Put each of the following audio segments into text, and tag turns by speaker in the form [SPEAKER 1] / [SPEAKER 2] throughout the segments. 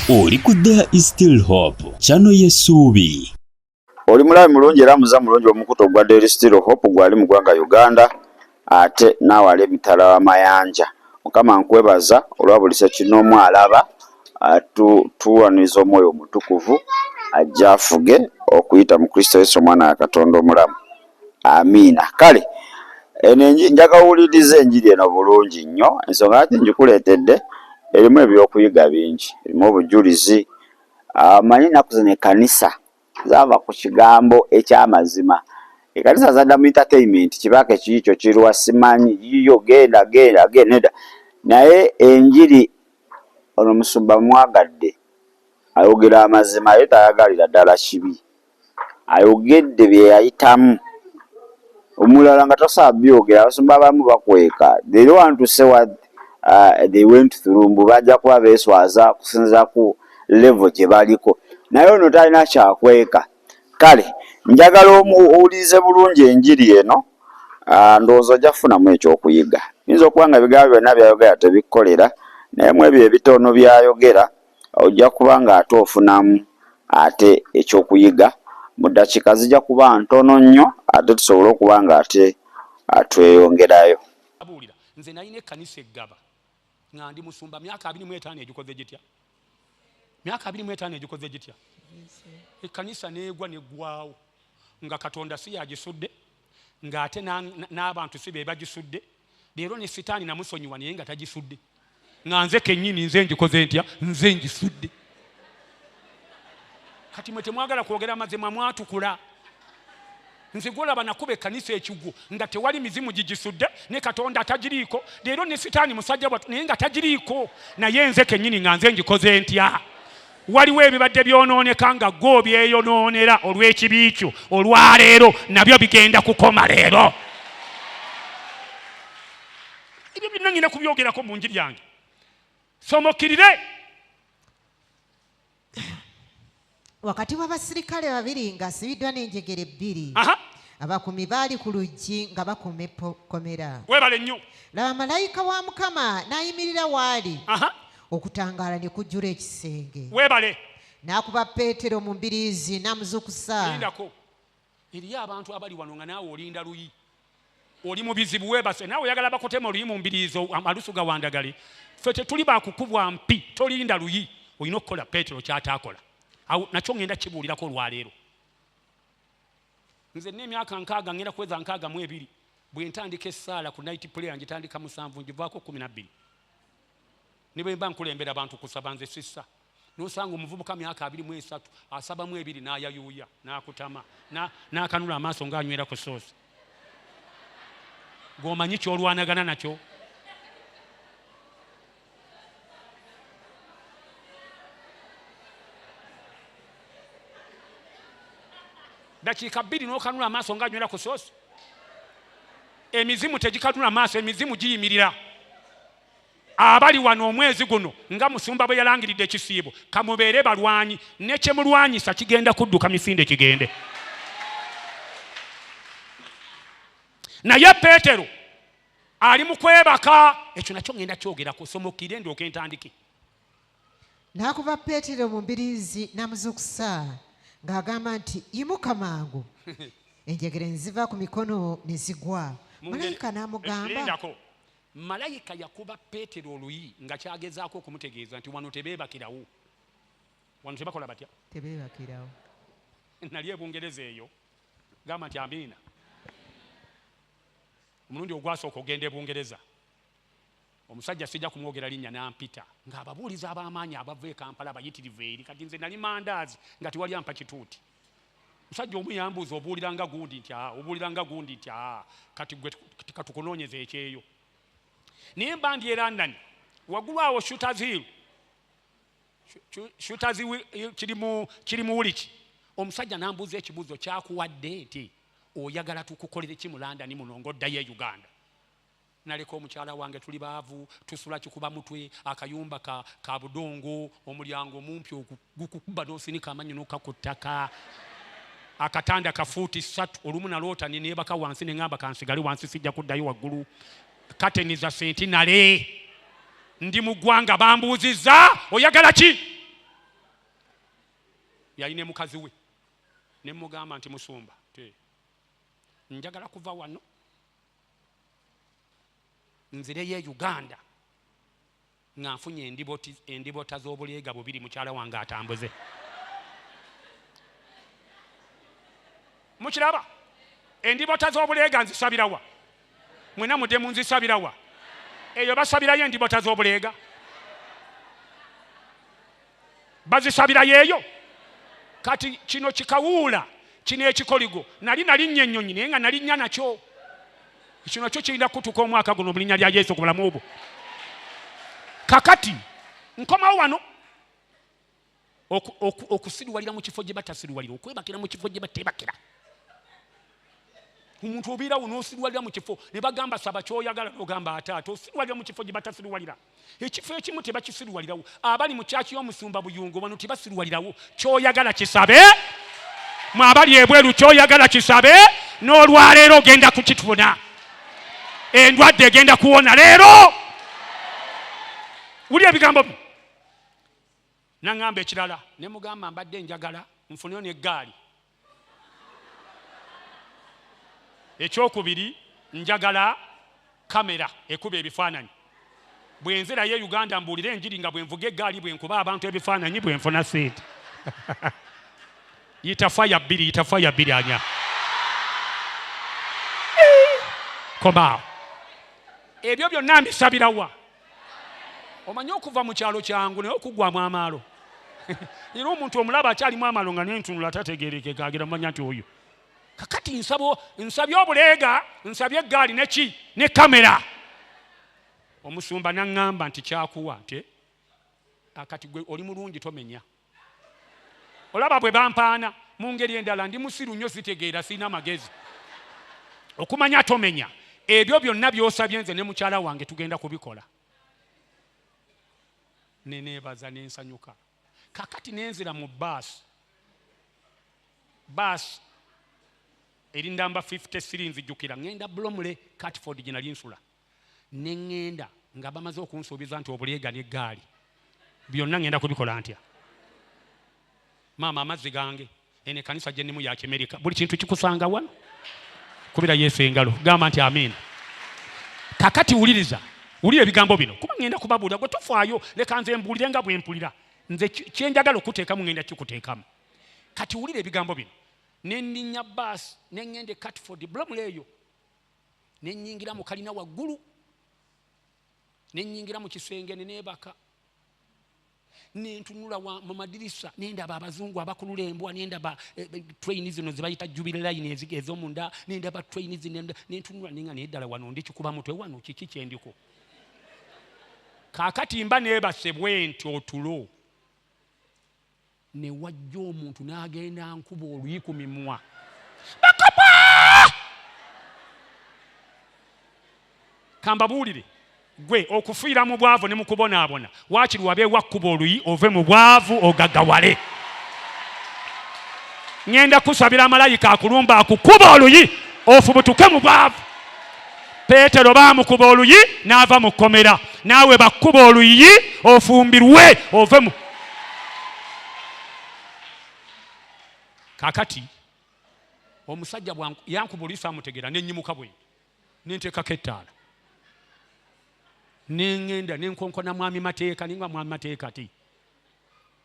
[SPEAKER 1] Oli ku There is Still Hope, channel y'essuubi.
[SPEAKER 2] Oli mulabi mulungi era muza mulungi omukutu ogwa Daily Still Hope gwali mu ggwanga Uganda ate naawe ali emitala w'amayanja. Mukama nkwebaza olwa buli ssekinnoomu alaba tuwaniriza omwoyo omutukuvu ajje afuge okuyita mu Kristo Yesu omwana wa Katonda omulamu. Amiina. Kale eno njagala owulirize enjiri eno bulungi nnyo. Ensonga lwaki ngikuleetedde erimu ebyokuyiga bingi, erimu obujulizi. Omanyi ennaku zino ekkanisa zaava ku kigambo eky'amazima. Ekkanisa zadda mu entertainment, kibaako ekiikyo kiruwa simanyi, yiyo genda genda genda nedda. Naye enjiri ono musumba mwagadde ayogera amazima ye tayagalira ddala kibi. Ayogedde bye yayitamu. Omulala nga tosobola byogera, abasumba abamu bakweka. They don't want to say what they went through, mbu bajja kuba beeswaza kusinziira ku level gye baliko. Naye ono talina kyakweka. Kale njagala owulirize bulungi enjiri eno, ndowooza ojja kufunamu ekyokuyiga. Biyinza okuba nga ebigambo byonna by'ayogera tebikkolera, naye mu ebyo ebitono by'ayogera ojja kuba ng'ate ofunamu ate ekyokuyiga. Mu ddakiika zijja kuba ntono nnyo ate tusobole okuba ng'ate tweyongerayo.
[SPEAKER 3] Abuulira, nze nalina ekkanisa eggaba nga ndi musumba myaka 25 egikoze gitya? Myaka 25 egikoze gitya? Ekkanisa n'egwa n'eggwawo nga Katonda si yagisudde, ng'ate n'abantu si be bagisudde. Leero ne Sitaani namusonyiwa naye nga tagisudde, nga nze kennyini nze ngikoze ntya, nze ngisudde. Kati mwe temwagala kwogera mazima, mwatukula. Nze gwolaba nakuba ekkanisa ekigwo nga tewali mizimu gigisudde, ne Katonda tagiriiko. Leero ne Sitaani musajja wattu naye nga tagiriiko, naye nze kennyini nga nze ngikoze ntya. Waliwo ebibadde byonooneka nga gwe obyeyonoonera olw'ekibi kyo olwaleero, nabyo bigenda kukoma leero. Ebyo byonna ngenda kubyogerako mu njiri yange. Somokirire.
[SPEAKER 4] Wakati w'abasirikale babiri ng'asibiddwa n'enjegere bbiri. Abakuumi baali ku luggi nga bakuuma ekkomera.
[SPEAKER 3] Weebale nnyo.
[SPEAKER 4] Laba malayika wa Mukama n'ayimirira w'ali. Okutangaala ne kujjula ekisenge.
[SPEAKER 3] Weebale.
[SPEAKER 4] N'akuba Peetero mu mbiriizi n'amuzuukusa.
[SPEAKER 3] Lindako. Eriyo abantu abali wano nga naawe olinda luyi. Oli mu bizibu weebase, naawe oyagala bakutema oluyi mu mbiriizi amalusu gawandagale. Ffe tetuli bakukubwa mpi, tolinda luyi. Olina okukola Peetero ky'ataakola. Awo nakyo ngenda kibuulirako olwaleero. Nze nina emyaka 60, ngenda kuweza 62. Bwe ntandika essaala ku night prayer ngitandika 7, ngivaako 12. Ne bwe mba nkulembera abantu kusaba nze sissa. N'osanga omuvubuka myaka 23 asabamu ebiri n'ayayuuya n'akutama n'akanula amaaso ng'anywera ku soosi. Gw'omanyi ky'olwanagana nakyo. Dakiika bbiri n'okanula amaaso ng'anywera ku soosi. Emizimu tegikanula maaso, emizimu giyimirira. Abali wano omwezi guno nga musumba bwe yalangiridde ekisiibo, kamubeere balwanyi, ne kye mulwanyisa kigenda kudduka misinde kigende. Naye Peetero ali mu kwebaka, ekyo nakyo ngenda kyogerako, somokire ndyoke ntandike.
[SPEAKER 4] N'akuba Peetero mu mbiriizi n'amuzuukusa ng'agamba nti, Yimuka mangu. Enjegere ne ziva ku mikono ne zigwa. Malayika n'amugamba.
[SPEAKER 3] Lindako. Malayika yakuba Peetero oluyi nga ky'agezaako okumutegeeza nti wano tebeebakirawo. Wano tebakola batya?
[SPEAKER 4] Tebeebakirawo.
[SPEAKER 3] Nali e Bungereza eyo, gamba nti amiina. Omulundi ogwasooka okugenda e Bungereza, omusajja sijja kumwogera linnya n'ampita ng'ababuulizi ab'amaanyi abava e Kampala bayitirivu eri. Kati nze nali mandaazi nga tewali ampa kituuti. Musajja omu yambuuza obuulira nga gundi nti aa, obuulira nga gundi nti aa, kati gwe katukunoonyeza ekyeyo. Naye mba ndi e London, waggulu awo Shooters Hill, Shooters Hill kiri mu Woolwich. Omusajja n'ambuuza ekibuuzo kyakuwadde nti oyagala tukukolere ki mu London muno ng'oddayo e Uganda. Naleka omukyala wange, tuli baavu, tusula kikuba mutwe, akayumba ka budongo, omulyango mumpi gukukuba n'osinika amannyo n'okka ku ttaka, akatanda ka fuuti 3, olumu naloota ne neebaka wansi ne ŋŋamba kansigale wansi sijja kuddayo waggulu, kateni za sentinale, ndi mu ggwanga bambuuzizza oyagala ki? Yali ne mukazi we. Ne mugamba nti musumba te njagala kuva wano nzireyo e Uganda nga nfunye endibota z'obuleega bubiri mukyala wange atambuze. Mukiraba? Endibota z'obuleega nzisabirawa? Mwena mudde munzisabirawa? Eyo basabirayo endibota z'obuleega? Bazisabirayo eyo? Kati kino kikawuula, kino ekikoligo nali nalinnya ennyonyi naye nga nalinnya nakyo. Kino kyo kirina kutuuka omwaka guno mu linnya lya Yesu ku bulamu bwo. Kakati nkomawo wano okusiriwalira mu kifo gye batasiriwalira, okwebakira mu kifo gye bateebakira. Omuntu obeerawo n'osiriwalira mu kifo ne bagamba saba ky'oyagala n'ogamba ate ate osiriwalira mu kifo gye batasiriwalira. Ekifo ekimu tebakisiriwalirawo. Abali mu kyaki y'omusumba Buyungo wano tebasiriwalirawo. Ky'oyagala kisabe, mwe abali ebweru ky'oyagala kisabe, n'olwaleero ogenda kukitufuna. Endwadde egenda kuwona leero. Wulira ebigambo bino. Naŋŋamba ekirala ne mugamba mbadde njagala nfuneyo n'eggaali. Ekyokubiri njagala kamera ekuba ebifaananyi. Bwe nzirayo e Uganda mbuulire enjiri nga bwe nvuga eggaali bwe nkuba abantu ebifaananyi bwe nfuna ssente. Yita faya bbiri, yita faya bbiri anya. Komaawo. Ebyo byonna mbisabirawa? Omanyi okuva mu kyalo kyangu naye okuggwamu amaalo. Era omuntu omulaba akyalimu amaalo nga n'entunula tategeerekeka agira mumanya nti oyo. Kakati nsabye obuleega, nsabye eggaali ne ki ne kamera. Omusumba n'aŋŋamba nti kyakuwa nti akati gwe oli mulungi tomenya. Olaba bwe bampaana mu ngeri endala ndi musiru nnyo sitegeera sirina magezi. Okumanya tomenya ebyo byonna by'osabye nze ne mukyala wange tugenda kubikola. Ne neebaza ne nsanyuka. Kakati ne nzira mu bbaasi. Bbaasi eri namba 53 nzijukira ŋŋenda Bromley Catford gye nali nsula. Ne ŋŋenda nga bamaze okunsuubiza nti obuleega n'eggaali byonna ŋŋenda kubikola ntya. Maama amazzi gange eno ekkanisa gye nnimu ya Kimerika buli kintu kikusanga wano. Kubira Yesu engalo gamba nti amiina. Kakati wuliriza, wulira ebigambo bino kuba ŋŋenda kubabuulira gwe tofaayo leka nze mbuulire nga bwe mpulira nze kye njagala okuteekamu ŋŋenda kikuteekamu. Kati wulira ebigambo bino. Ne nninnya bbaasi ne ŋŋenda e Catford Bromley eyo ne nnyingira mu kalina waggulu ne nnyingira mu kisenge ne neebaka ne ntunula mu madirisa ne ndaba abazungu abakulula embwa ne ndaba train zino ze bayita Jubilee line ez'omunda ne ndaba train zino ne ntunula ne nga naye ddala wano ndi kikuba mutwe wano kiki kye ndiko. Kaakati mba neebase bwe nti otulo ne wajja omuntu n'agenda nkuba oluyi ku mimwa. Bakapa! Kambabuulire gwe okufiira mu bwavu ne mu kubonaabona waakiri wabeewo akkuba oluyi ove mu bwavu ogaggawale. Ŋŋenda kusabira malayika akulumba akukuba oluyi ofubutuke mu bwavu. Peetero baamukuba oluyi n'ava mu kkomera, naawe bakkuba oluyi ofumbirwe ove mu. Kaakati omusajja yankuba oluyi saamutegeera ne nnyimuka bwe ne nteekako ettaala ne ŋŋenda ne nkonkona mwami Mateeka ne ngamba mwami Mateeka ti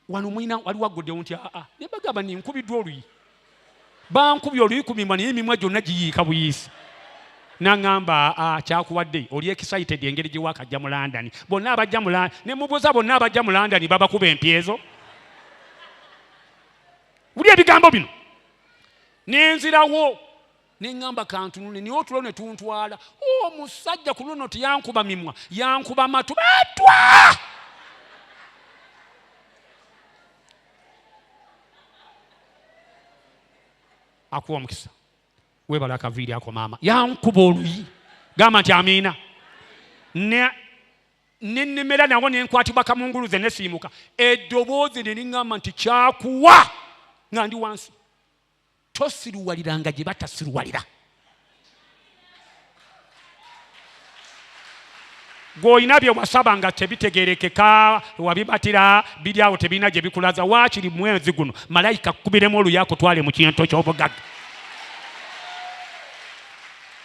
[SPEAKER 3] wano mulina waliwo agguddewo nti aa ne bagamba ni nkubiddwa oluyi bankubye oluyi ku mimwa naye emimwa gyonna giyiika buyiisi. N'aŋŋamba aa kyakuwadde oli excited engeri gye waakajja mu London bonna abajja mu London ne mubuuza bonna abajja mu London babakuba empi ezo. Wulira ebigambo bino ne nzirawo ne ŋŋamba kantunule naye otulo ne tuntwala. Omusajja ku luno teyankuba mimwa yankuba matu batwa. Akuwa omukisa weebala akaviiri ako maama yankuba oluyi gamba nti amiina. Ne nnemera nawo ne nkwatibwa kamunguluze ne siimuka eddoboozi ne liŋŋamba nti kyakuwa nga ndi wansi. Tosiruwaliranga gye batasiruwalira. Gw'olina bye wasaba nga tebitegeerekeka, wabibatira biri awo tebirina gye bikulaza, waakiri mwezi guno malayika akukubiremu oluyi akutwale mu kintu ky'obugagga.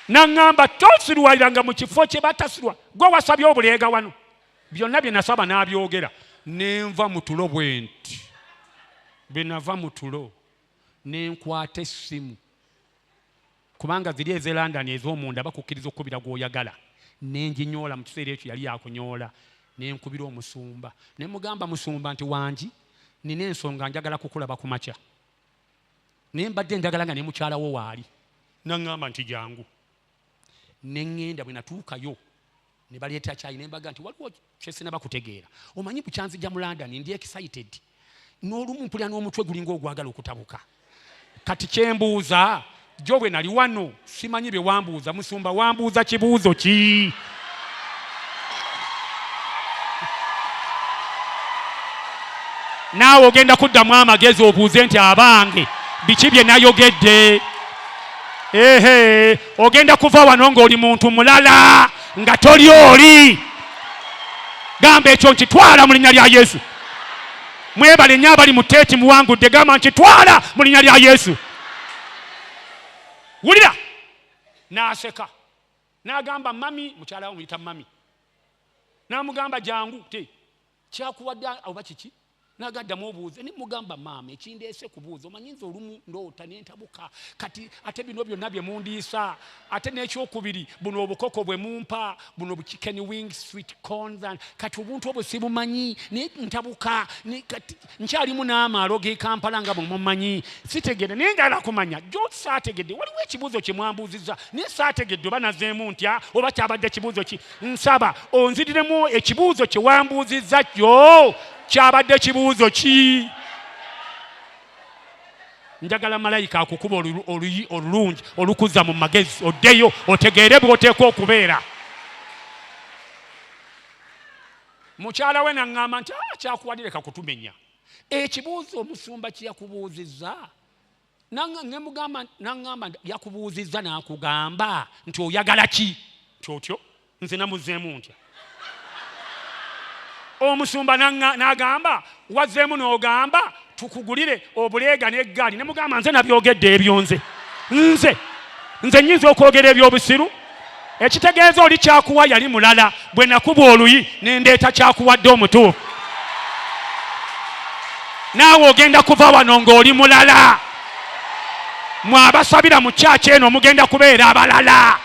[SPEAKER 3] Naŋŋamba tosirwaliranga mu kifo kye batasirwa. Gwe wasabye obuleega wano, byonna bye nasaba n'abyogera. Ne nva mu tulo bwe nti, bwe nava mu tulo ne nkwata essimu, kubanga ziri ez'e London ez'omunda bakukkiriza okukubira gw'oyagala, ne nginyoola. Mu kiseera ekyo yali yakunyoola. Ne nkubira omusumba ne mugamba, musumba, nti wangi, nina ensonga, njagala kukulaba ku makya, naye mbadde njagala nga ne mukyala wo waali. Naŋŋamba nti jangu. Ne ŋŋenda. Bwe natuukayo ne baleeta kyayi, ne mbaga nti waliwo kyesinaba kutegeera. Omanyi bukyanzija mu London ndi excited, n'olumu mpulira n'omutwe gulinga ogwagala okutabuka. Kati kyembuuza, jo bwe nali wano simanyi bye wambuuza. Musumba, wambuuza kibuuzo ki? Naawe ogenda kuddamu amagezi obuuze nti abange biki bye nayogedde? Ehe, ogenda kuva wano ng'oli muntu mulala, nga toli oli. Gamba ekyo nkitwala mu linnya lya Yesu. Mwebale nnyo abali mu teeti, muwangudde. Gamba nkitwala mu linnya lya Yesu. Wulira, n'aseka n'agamba mami, mukyala we muyita mami, n'amugamba jangu te kyakuwadde oba kiki? Nagaddamu obuuze. Ne mugamba, maama, ekindeese kubuuza, omanyi nze olumu ndoota nentabuka, kati ate bino byonna bye mundiisa, ate n'ekyokubiri buno obukoko bwe mumpa, buno bu chicken wing, sweet corns, and kati obuntu obwo sibumanyi, naye ntabuka. Kati nkyalimu n'amaalo g'e Kampala nga bwe mumanyi, sitegedde, naye njagala kumanya. Jo saategedde, waliwo ekibuuzo kye mwambuuzizza naye saategedde oba nazeemu ntya oba kyabadde kibuuzo ki. Nsaba onziriremu ekibuuzo kye wambuuzizza, kyo kyabadde kibuuzo ki? Njagala malayika akukuba oluyi olulungi olukuzza mu magezi, oddeyo otegeere bw'oteekwa okubeera. Mukyala we naŋŋamba nti ah, kyakuwadde leka kutumenya. Ekibuuzo omusumba kye yakubuuzizza, nemugamba, naŋŋamba yakubuuzizza n'akugamba nti oyagala ki? Nti otyo nze namuzeemu ntya? Omusumba n'agamba wazzeemu n'ogamba tukugulire obuleega n'eggaali. Ne mugamba nze nabyogedde ebyo? Nze nze nze nnyinza okwogera ebyobusiru? Ekitegeeza oli kyakuwa yali mulala. Bwe nakuba oluyi ne ndeeta kyakuwadde omutuufu. Naawe ogenda kuva wano ng'oli mulala. Mwe abasabira mu kyaki eno mugenda kubeera abalala.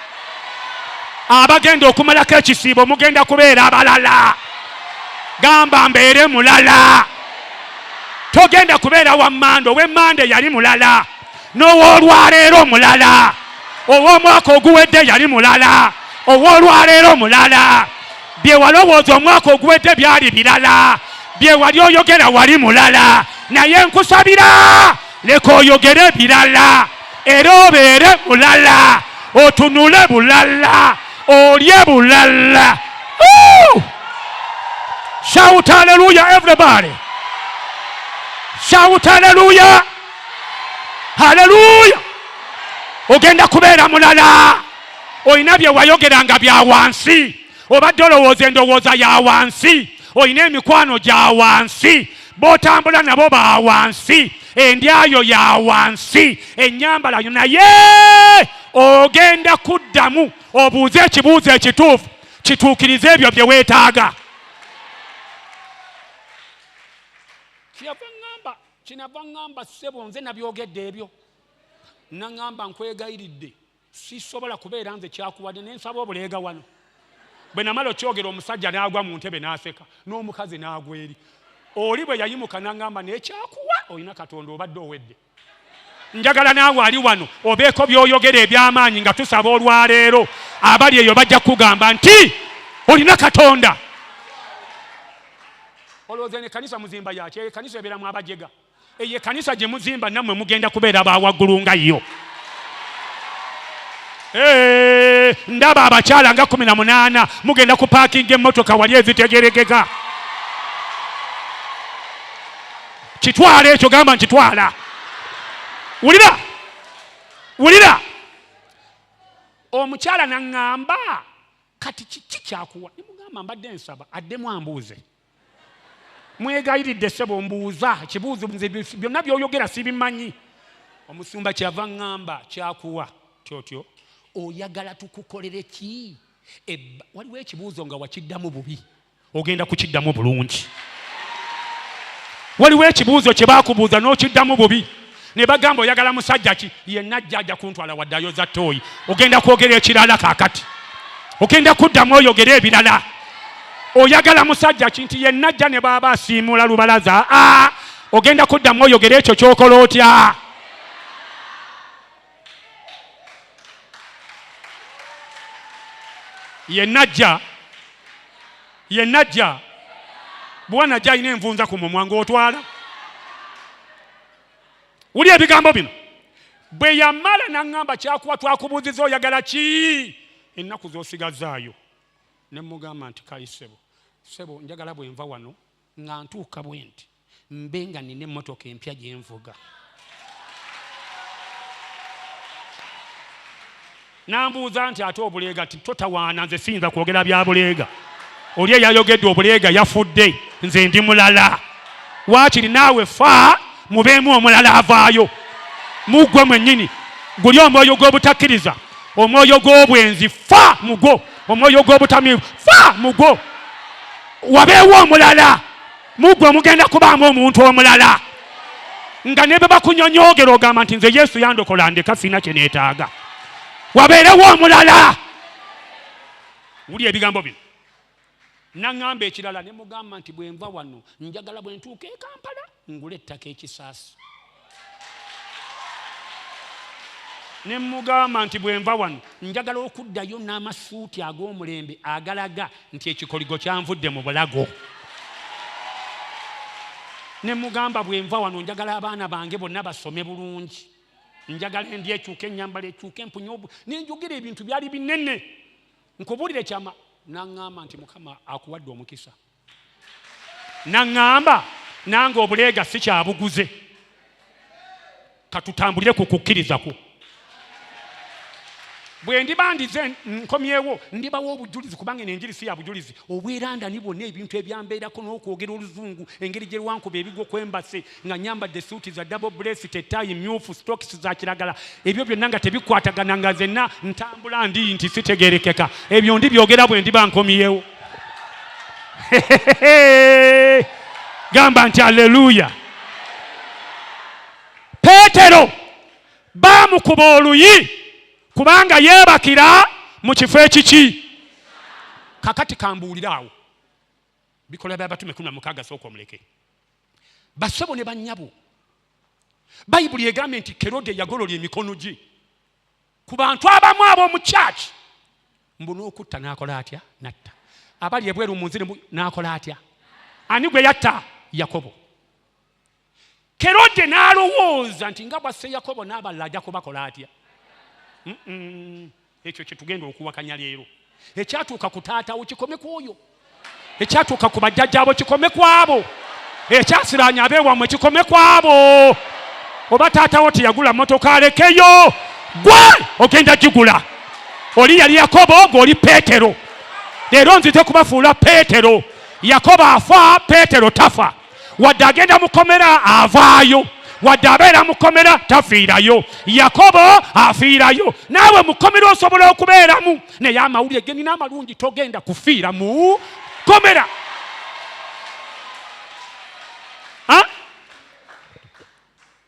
[SPEAKER 3] Abagenda okumalako ekisiibo mugenda kubeera abalala. Gamba mbeere mulala. Togenda kubeera wa manda. Ow'emmanda yali mulala, n'ow'olwaleero mulala. Ow'omwaka oguwedde yali mulala, ow'olwaleero mulala. Bye walowooza omwaka oguwedde byali birala, bye wali oyogera wali mulala, naye nkusabira leka oyogere birala era obeere mulala, otunule bulala, olye bulala. Shout hallelujah, everybody shout hallelujah, hallelujah. Ogenda kubeera mulala. Olina bye wayogera nga bya wansi, obadde olowooza endowooza ya wansi, olina emikwano gya wansi, b'otambula nabo ba wansi, endyayo ya wansi, ennyambala yo, naye ogenda kuddamu obuuze ekibuuzo ekituufu kituukirize ebyo bye weetaaga. Kyeyava ŋŋamba, kinava ŋŋamba, ssebo, nze nabyogedde ebyo? Naŋŋamba nkwegayiridde, sisobola kubeera nze kyakuwadde nensaba obuleega wano. Bwe namala okyogera, omusajja n'agwa mu ntebe n'aseka, n'omukazi n'agwa eri. Oli bwe yayimuka n'aŋŋamba, naye kyakuwa olina Katonda, obadde owedde. Njagala naawe ali wano obeeko by'oyogera eby'amaanyi nga tusaba olwaleero. Abali eyo bajja kukugamba nti olina Katonda. Olowooza eno ekkanisa muzimba yaki? Eyo ekkanisa ebeeramu abajega. Eyo ekkanisa gye muzimba nammwe mugenda kubeera ba waggulu nga yo. Ndaba abakyala nga 18 mugenda kupaakinga emmotoka wali ezitegerekeka. Kitwala ekyo, gamba nkitwala. Wulira, wulira, omukyala naŋŋamba. Kati kiki kyakuwa? Ne mugamba mbadde nsaba addemu ambuuze. Mwegayiridde ssebo mbuuza ekibuuzo, nze byonna by'oyogera sibimanyi. Omusumba kyava ŋŋamba kyakuwa tyotyo, oyagala tukukolere ki? Waliwo ekibuuzo nga wakiddamu bubi, ogenda kukiddamu bulungi. Waliwo ekibuuzo kye baakubuuza n'okiddamu bubi, ne bagamba oyagala musajja ki? Yenna ajja ajja kuntwala wadde ayoza ttooyi. Ogenda kwogera ekirala kaakati, ogenda kuddamu oyogere ebirala. Oyagala musajja ki? Nti yenna ajja ne baaba asiimula lubalaza. Ogenda kuddamu oyogere ekyo ky'okola otya? Yenna ajja, yenna ajja. Bwana ajja alina envunza ku mumwa ng'otwala. Wuli ebigambo bino. Bwe yamala n'aŋŋamba kyakuwa twakubuuziza oyagala ki? Ennaku z'osigazaayo. Ne mmugamba nti kayi ssebo, ssebo njagala bwe nva wano nga ntuuka bwe nti mbe nga nina emmotoka empya gye nvuga. N'ambuuza nti ate obuleega? Nti totawaana, nze siyinza kwogera bya buleega. Oli eyayogedde obuleega yafudde, nze ndi mulala. Waakiri naawe fa mubeemu omulala avaayo. Muggwe mwennyini guli omwoyo gw'obutakkiriza, omwoyo gw'obwenzi, fa mugwo, omwoyo gw'obutamiivu, fa mugwo, wabeewo omulala. Muggwe mugenda kubaamu omuntu omulala nga ne bwe bakunyonyoogera ogamba nti nze Yesu yandokola ndeka sirina kye neetaaga. Wabeerewo omulala. Wuli ebigambo bino. Naŋŋamba ekirala ne mugamba nti bwe nva wano njagala bwe ntuuka e Kampala ngule ettaka ekisaasi. Ne mugamba nti bwe nva wano njagala okuddayo n'amasuuti ag'omulembe agalaga nti ekikoligo kyanvudde mu bulago. Ne mugamba bwe nva wano njagala abaana bange bonna basome bulungi, njagala endya ekyuke, ennyambala ekyuke, mpunye obu, ne njogera ebintu byali binene. Nkubuulire kyama. N'aŋŋamba nti Mukama akuwadde omukisa. N'aŋŋamba nange obuleega si kyabuguze, katutambulire ku kukkiriza kwo. Bwe ndiba ndize nkomyewo ndibawa obujulizi, kubanga eno enjiri si ya bujulizi, obwerandani bwonna ebintu ebyambeerako n'okwogera oluzungu engeri gye lwankuba ebigwo kwembase nga nyambadde suuti za double breast, ettaayi myufu, stokisi za kiragala, ebyo byonna nga tebikwatagana, nga nzenna ntambula ndi nti sitegeerekeka. Ebyo ndibyogera bwe ndiba nkomyewo. Gamba nti aleluya. Peetero baamukuba oluyi kubanga yeebakira mu kifo ekiki. Kakati kambuulire awo Bikolwa by'Abatume 16 sooka omuleke. Bassebo ne bannyabo, Bayibuli egambye nti Kerode yagolola emikono gye ku bantu abamu ab'omu kyaki, mbu n'okutta n'akola atya? N'atta. Abali ebweru mu nzire n'akola atya? Ani gwe yatta? Yakobo. Kerode n'alowooza nti nga bw'asse Yakobo n'abalala ajja kubakola atya? Ekyo kye tugenda okuwakanya leero. Ekyatuuka ku taatawo kikome ku oyo, ekyatuuka ku bajjajjaabo kikome ku abo, ekyasiraanya abeewammwe kikome ku abo. Oba taatawo teyagula mmotoka alekeyo, gwe ogenda gigula. Oli yali Yakobo, gwe oli Peetero. Leero nzize kubafuula Peetero. Yakobo afa, Peetero tafa. Wadde agenda mukomera avaayo, wadde abeera mukomera tafiirayo. Yakobo afiirayo. Naawe mukomera osobola okubeeramu, naye amawulire ge nina amalungi, togenda kufiira mu komera.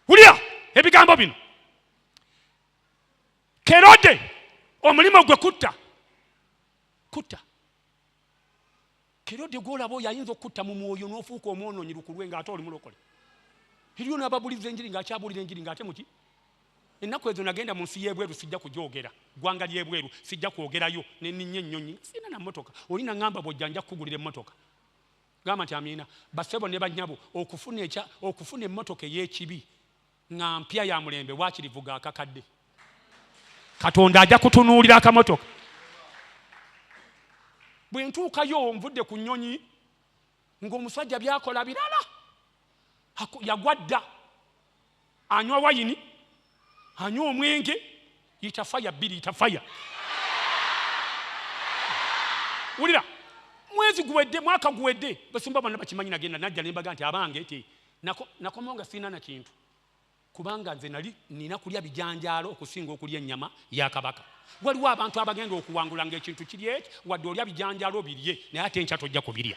[SPEAKER 3] Wulira ebigambo bino. Kerode omulimu gwe kutta, kutta. Kerode gw'olaba oyo ayinza okukutta mu mwoyo n'ofuuka omwonoonyi lukulwe ng'ate oli mulokole. Eriyo n'ababuulizi enjiri ng'akyabuulira enjiri ng'ate muki. Ennaku ezo nagenda mu nsi y'ebweru, sijja kugyogera, ggwanga ly'ebweru sijja kwogerayo, ne nninnya ennyonyi, sirina na mmotoka. Oli naŋŋamba bw'ojja nja kukugulira emmotoka. Gamba nti amiina. Bassebo ne bannyabo, okufuna emmotoka ey'ekibi nga mpya ya mulembe, waakiri vuga akakadde. Katonda ajja kutunuulira akamotoka. Bwe ntuukayo nvudde ku nnyonyi ng'omusajja by'akola birala. Yagwa dda, anywa wayini, anywa omwenge, yita faya bbiri, yita faya. Wulira, mwezi guwedde, mwaka guwedde, basumba bonna bakimanyi. Nagenda najja nembaga nti abange ti nakomawo nga sirina na kintu, kubanga nze nali nina kulya bijanjaalo okusinga okulya ennyama ya kabaka. Waliwo abantu abagenda okuwangula ng'ekintu kiri eki, wadde olya bijanjaalo birye, naye ate enkya tojja kubirya.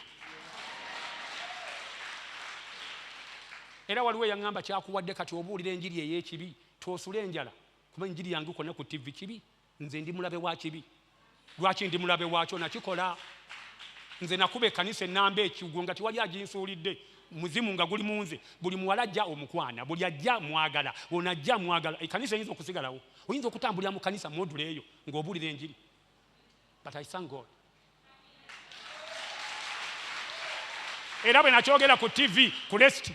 [SPEAKER 3] Era waliwo eyaŋŋamba, kyakuwadde kati obuulira enjiri ey'ekibi, twosule enjala, kuba enjiri yange konna ku TV kibi. Nze ndi mulabe wa kibi. Lwaki ndi mulabe waakyo? Nakikola nze, nakuba ekkanisa ennamba ekigwo nga tewali aginsuulidde, muzimu nga guli mu nze. Buli muwala ajja omukwana, buli ajja mwagala, ono ajja mwagala. Ekkanisa eyinza okusigalawo, oyinza okutambulira mu kkanisa modula eyo ng'obuulira enjiri. But I thank God. Era bwe nakyogera ku TV ku rest,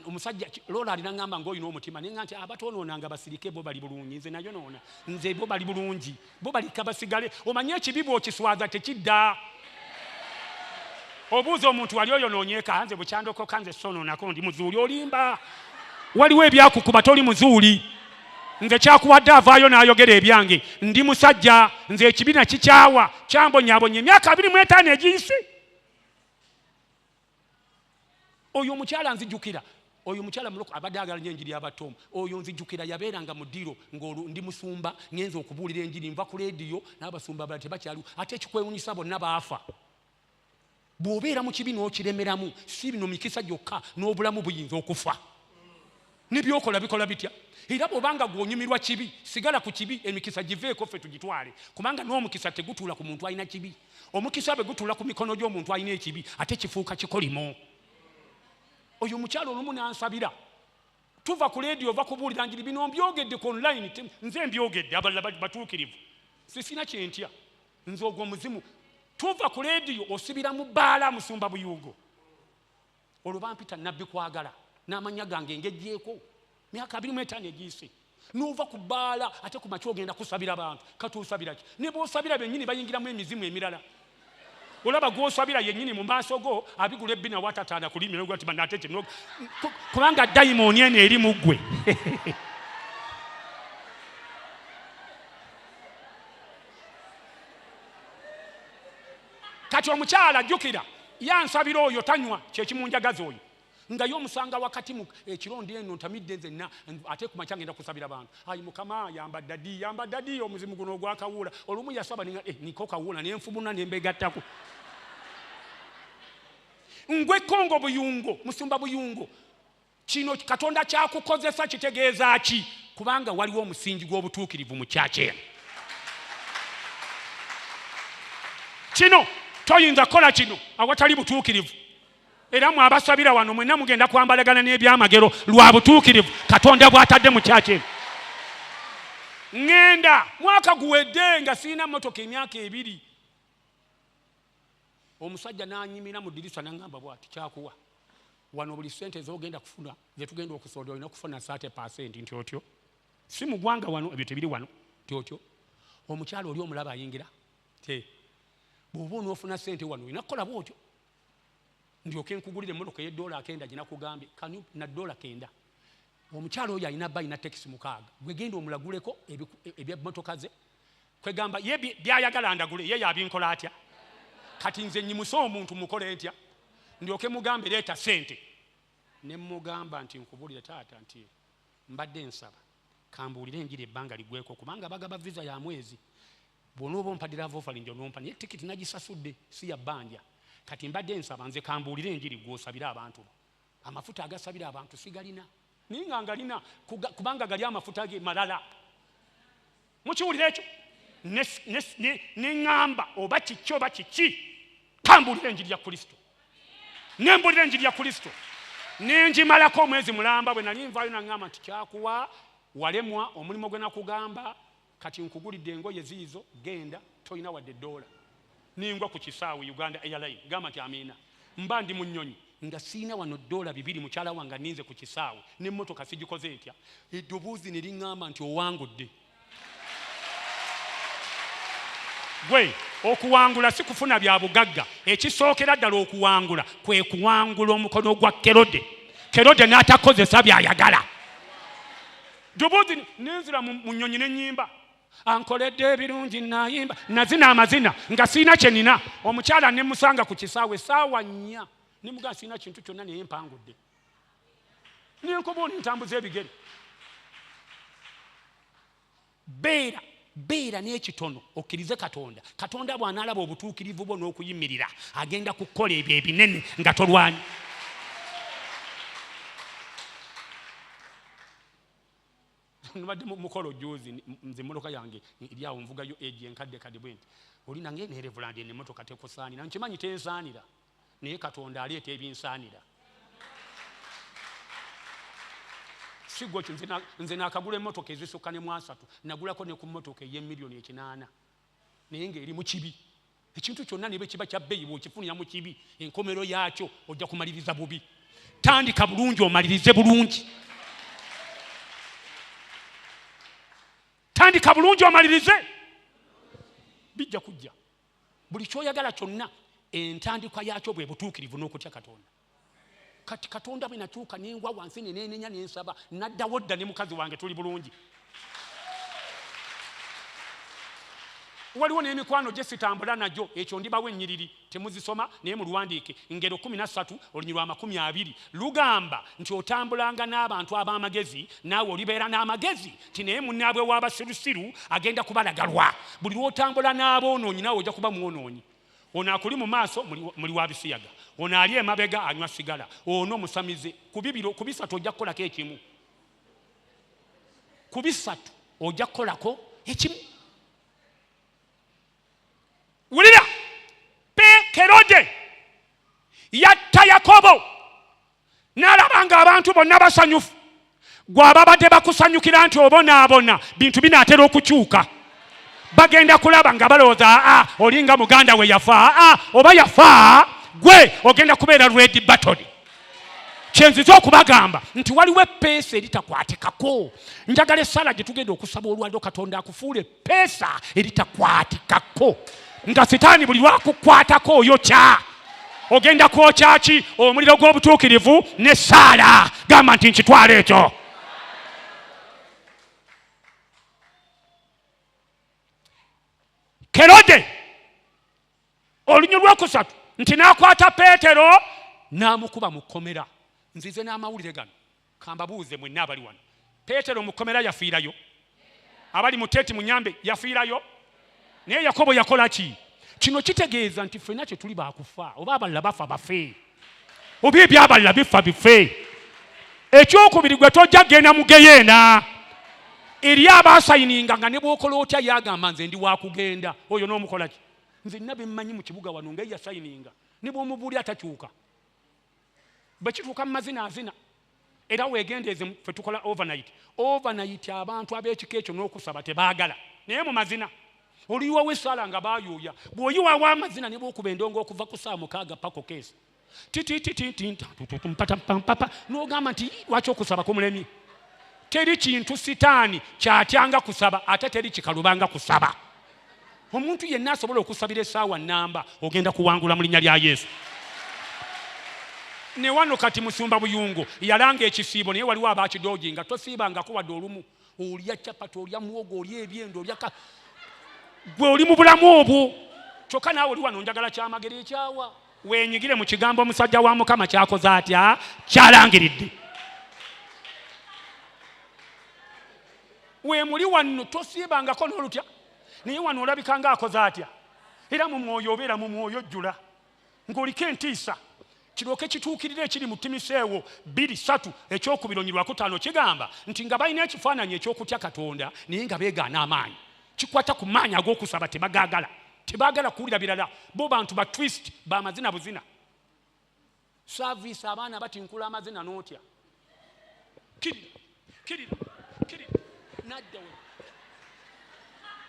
[SPEAKER 3] omusajja lola alina ngamba ng'olina omutima, naye nga nti abatoonoonanga basirike, bo bali bulungi. Nze nayonoona, nze bo bali bulungi, bo balika basigale. Omanye ekibi bw'okiswaza tekidda. Obuuza omuntu wali oyonoonyeeka, nze bukyandokoka, nze sonoonako, ndi muzuuli. Olimba, waliwo ebyakukuba, toli muzuuli. Nze kyakuwadde avaayo n'ayogera ebyange. Ndi musajja, nze ekibi nakikyawa, kyambonyaabonya emyaka 25 egiyise. Oyo omukyala nzijukira, oyo omukyala muloko abadde agala nyo enjiri y'abatomu. Oyo nzijukira yabeeranga mu ddiiro ng'olwo ndi musumba, ngenza okubuulira enjiri, nva ku leediyo, n'abasumba abalala tebakyaliwo. Ate ekikwewunyisa, bonna baafa. Bw'obeera mu kibi n'okiremeramu, si bino mikisa gyokka, n'obulamu buyinza okufa, nebyokola bikola bitya. Era bw'obanga gw'onyumirwa kibi, sigala ku kibi, emikisa giveeko, ffe tugitwale, kubanga n'omukisa tegutuula ku muntu alina kibi. Omukisa bwe gutuula ku mikono gy'omuntu alina ekibi, ate kifuuka kikolimo. Oyo omukyalo olumu n'ansabira, tuva ku leediyo, ova kubuulira njiri, bino mbyogedde ku online, nze mbyogedde, abalala batuukirivu, sisina kyentya nze ogwo omuzimu. Tuva ku leediyo, osibira mu bbaala, musumba Buyuugo, olwo bampita Nabbi Kwagala n'amannya gange ngejjeeko, myaka 25 egiyise. N'ova ku bbaala, ate ku makya ogenda kusabira bantu. Kati osabira ki? Ne bw'osabira bennyini bayingiramu emizimu emirala. Olaba gw'osabira yennyini mu maaso go abigula ebbina watataana kulimi nti banate kino, kubanga dayimooni eno eri mu ggwe. Kati omukyala jjukira yansabira, oyo tanywa, kyekimunjagaza oyo nga ye omusanga wakati mu ekirondo eno, ntamidde nzenna, ate ku makya ngenda kusabira bantu. Ayi Mukama, yamba daddy, yamba daddy, omuzimu guno ogwakawuula. Olumu yasaba ninga niko kawuula, nenfubuna nembegattako ngwe Kongo Buyungo, musumba Buyungo. Kino Katonda kyakukozesa kitegeeza ki? Kubanga waliwo omusingi gw'obutuukirivu mu kyaki eno. Kino toyinza kukola kino awatali butuukirivu. Era mwe abasabira wano mwenna mugenda kwambalagana n'ebyamagero lwa butuukirivu Katonda bw'atadde mu kyaki eno. Ŋŋenda mwaka guwedde nga sirina mmotoka, emyaka 2. Omusajja n'anyimira mu ddirisa n'aŋŋamba bw'ati, kyakuwa wano buli sente z'ogenda kufuna, zetugenda okusonda, olina okufuna 30%. Nti otyo, si mu ggwanga wano, ebyo tebiri wano. Nti otyo, omukyala oli omulaba ayingira te bw'oba onoofuna sente wano olina kukola bwotyo, ndyoke nkugulire emmotoka ey'eddoola 90 gye nakugambye kanu na ddoola 90. Omukyala oyo alina ba alina tekisi 6, gwe genda omulaguleko ebyemmotoka ze. Kwegamba ye byayagala ndagule, ye yabinkola atya? Kati nze nyimuse omuntu mukole ntya ndyoke mugambe leeta sente? Ne mugamba nti nkubulire taata, nti mbadde nsaba kambuulire enjiri ebbanga ligweko, kubanga bagaba visa ya mwezi. Bw'onooba ompadde love offering onompa, naye tikiti nagisasudde, si ya bbanja. Kati mbadde nsaba nze kambuulire enjiri, gw'osabire abantu bo. Amafuta agasabira abantu sigalina, naye nga ngalina, kubanga gali amafuta ge malala. Mukiwulira ekyo? Neŋŋamba oba kiki oba kiki, kambuulire enjiri ya Kristo. Nembulira enjiri ya Kristo nengimalako omwezi mulamba. Bwe nali nvaayo naŋŋamba nti kyakuwa walemwa omulimu gwe nakugamba, kati nkugulidde engoye ziizo, genda, tolina wadde eddoola. Ningwa ku kisaawe Uganda Airline, gamba nti amiina. Mba ndi mu nnyonyi nga siina wano ddoola 2, mukyala wange aninze ku kisaawe n'emmotoka sigikoze ntya. Eddoboozi ne liŋŋamba nti owangudde gwe. Okuwangula si kufuna bya bugagga. Ekisookera ddala okuwangula kwe kuwangula omukono gwa Kerode, Kerode n'atakozesa byayagala. Ddoboozi nenzira mu nnyonyi ne nnyimba. Ankoledde ebirungi nayimba nazina amazina nga sirina kye nina. Omukyala ne musanga ku kisaawe essaawa 4 ne mugamba sirina kintu kyonna naye mpangudde. Nenkoba ono entambuza ebigere. Beera n'ekitono okkirize Katonda. Katonda bw'anaalaba obutuukirivu bwo n'okuyimirira agenda kukola ebyo ebinene nga tolwanye. Nbadde mukolo juzi nze emmotoka yange eri awo nvugayo egi enkadde kadde bwe nti oli nange ne Reverend eno emmotoka tekusaanira, nkimanyi tensaanira naye Katonda aleeta ebinsaanira. Si gwe ki, nze naakagula emmotoka ezisukka ne mu 3, nagulako ne ku mmotoka ey'emiliyoni 8 naye ng'eri mu kibi. Ekintu kyonna ne bwe kiba kya bbeeyi bw'okifunira mu kibi, enkomero yaakyo ojja kumaliriza bubi. Tandika bulungi omalirize bulungi. Tandika bulungi omalirize. Bijja kujja. Buli ky'oyagala kyonna entandikwa yaakyo bwe butuukirivu n'okutya Katonda. Kati Katonda bwe natuuka ne ngwa wansi ne neenenya ne nsaba, naddawo dda ne mukazi wange tuli bulungi. Waliwo n'emikwano gye sitambula nagyo, ekyo ndibawo ennyiriri temuzisoma naye muluwandiike. Ngero 13 olunyiriri lwa 20 lugamba nti otambulanga n'abantu ab'amagezi naawe olibeera n'amagezi, nti naye munnaabwe w'abasirusiru agenda kubalagalwa. Buli lw'otambula n'aboonoonyi naawe ojja kuba mwonoonyi. Ono akuli mu maaso muli wa bisiyaga, ono ali emabega anywa sigala, ono musamize. Ku bisatu ojja kukolako ekimu. Ku bisatu ojja kukolako ekimu. Wulira, Kerode yatta Yakobo n'alaba ng'abantu bonna basanyufu. Gwe ababadde bakusanyukira nti obonaabona, bintu binaatera okukyuka. Bagenda kulaba nga balowooza aa olinga muganda we yafa, aa oba yafa gwe ogenda kubeera red button. Kyenziza okubagamba nti waliwo eppeesa eritakwatikako. Njagala essala gye tugenda okusaba olwaliro Katonda akufuule eppeesa eritakwatikako, nga sitaani buli lwakukwatako oyokya. Ogenda kwokya ki? Omuliro gw'obutuukirivu n'essaala. Gamba nti nkitwala ekyo. Kerode olunyiriri lwokusatu nti n'akwata Peetero n'amukuba mu kkomera. Nzize n'amawulire gano kambabuuze mwenna abali wano. Peetero mu kkomera yafiirayo? Abali mu tenti munyambe, yafiirayo? Naye Yakobo yakola ki? Kino kitegeeza nti ffenna kye tuli baakufa, oba abalala bafa bafe, oba ebyabalala bifa bife. Ekyokubiri, gwe tojja kugenda mu geyeena. Eri abaasayininga nga ne bw'okola otya yagamba nze ndi wakugenda, oyo n'omukola ki? Nze nina be mmanyi mu kibuga wano nga yasayininga ne bw'omubuulira takyuka. Bwe kituuka mu mazina azina. Era weegendeeze ffe tukola overnight. Overnight abantu ab'ekika ekyo n'okusaba tebaagala, naye mu mazina oliyiwawo essaala nga baayuuya. Bw'oyiwawo amazina ne bw'okuba endongo okuva ku ssaawa 6 paka okeesa titititintatutumpatampampapa n'ogamba nti lwaki okusaba kumulemye? Teri kintu sitaani kyatyanga kusaba, ate teri kikalubanga kusaba. Omuntu yenna asobola okusabira essaawa nnamba ogenda kuwangula mu linnya lya Yesu. Ne wano kati musumba Buyungo yalanga ekisiibo, naye waliwo abakidoogi nga tosiibangako wadde olumu. Olya chapati, olya muwogo, olya ebyendo, olya gwe oli mu bulamu obwo. Kyokka naawe oli wano njagala kyamagero ekyawa. Weenyigire mu kigambo omusajja wa Mukama kyakoze atya? Kyalangiridde. Weemuli wano tosiibangako n'olutya, naye wano olabika ng'akoze atya? Era mu mwoyo obeera mu mwoyo ojjula ng'oliko entiisa. Kiryoke kituukirire ekiri mu Timoseewo 2:3 ekyokubiri olunyiriri lwa 5 kigamba nti nga balina ekifaananyi eky'okutya Katonda naye nga beegaana amaanyi. Kikwata ku maanyi ag'okusaba tebagaagala, tebaagala kuwulira birala. Bo bantu ba twist b'amazina buzina. Service abaana batinkula amazina n'otya. Kirira, kirira, kirira. Nadda we.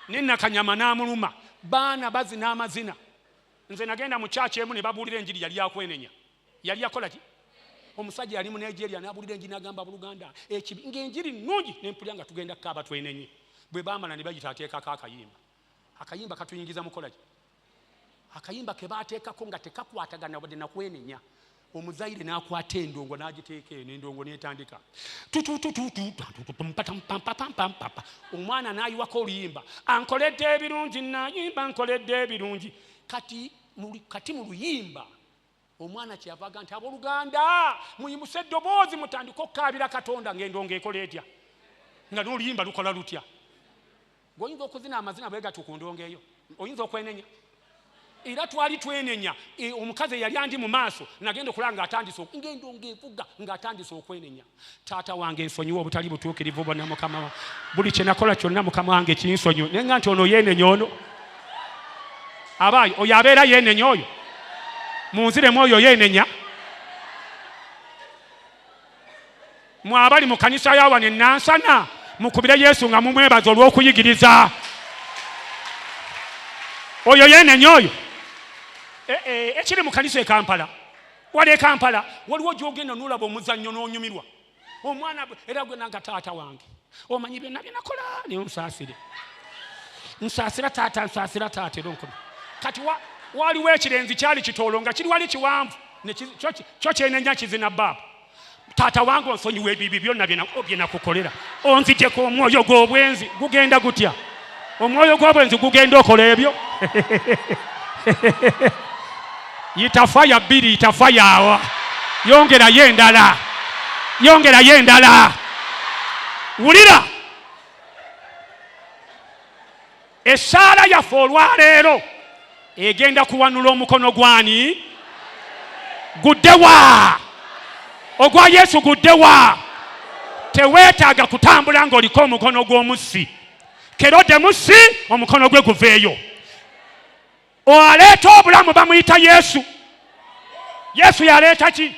[SPEAKER 3] Ne Nakanyama n'amuluma. Baana bazina amazina. Nze nagenda mu church emu ne babuulira enjiri yali yakwenenya. Yali yakola ki? Omusajja yali mu Nigeria n'abuulira enjiri n'agamba Buluganda ekibi ng'enjiri nnungi, ne mpulira nga tugenda kukaaba twenenye. Bwe baamala ne bayita ateekako akayimba. Akayimba katuyingiza mukola ki? Akayimba ke baateekako nga tekakwatagana wadde na kwenenya. Omuzaire n'akwata endongo n'agiteeka eno, endongo n'etandika omwana n'ayiwako oluyimba, ankoledde ebirungi, nayimba nkoledde ebirungi. Kati mu luyimba omwana kyeyavaga nti abooluganda muyimuse eddoboozi mutandike okukaabira Katonda, ng'endongo ekola etya, nga n'oluyimba lukola lutya. Gweoyinza okuzina amazina bwe gatyo ku ndongo eyo, oyinza okwenenya. Era twali twenenya, omukazi eyali andi mu maaso nagenda okulaba ng'atandise ng'endongo evuga ng'atandise okwenenya. Taata wange nsonyiwa obutali butuukirivu bwonna Mukama, buli kye nakola kyonna Mukama wange kinsonyiwe. Naye nga nti ono yeenenya ono abaayo, oyo abeera yeenenya oyo, munziremu oyo yeenenya. Mwe abali mu kanisa ya wano e Nansana mukubire Yesu nga mumwebaza olw'okuyigiriza. Oyo yeenenya oyo. Ekiri mu kanisa e Kampala, wali e Kampala waliwo gy'ogenda n'olaba omuzannyo n'onyumirwa. Omwana era gwe nanga taata wange omanyi byonna bye nakola naye onsaasire, nsaasira taata, nsaasira taata era onkome. Kati waliwo ekirenzi kyali kitoolo nga kiri wali kiwanvu, kyo kyenenya kizina baabu. Taata wange onsonyiwa ebibi byonna bye nakukolera, onzijeko omwoyo gw'obwenzi. Gugenda gutya omwoyo gw'obwenzi? Gugenda okola ebyo. Yitafa ya bbiri, yitafa yawa, yongerayo endala, yongerayo endala. Wulira essaala yaffe olwaleero egenda kuwanula omukono gwani? Guddewa? Ogwa Yesu guddewa? Teweetaaga kutambula ng'oliko omukono gw'omussi. Kerode mussi, omukono gwe guveeyo. Aleeta obulamu bamuyita Yesu. Yesu yaleeta ki?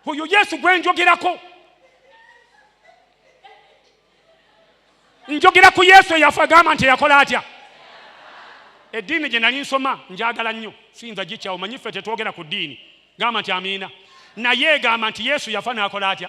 [SPEAKER 3] Oyo Yesu gwe njogerako. Njogera ku Yesu eyafa, gamba nti yakola atya? Eddiini gye nali nsoma njagala nnyo, siyinza gikyawo, manyi ffe tetwogera ku ddiini. Gamba nti amiina. Naye egamba nti Yesu yafa n'akola atya?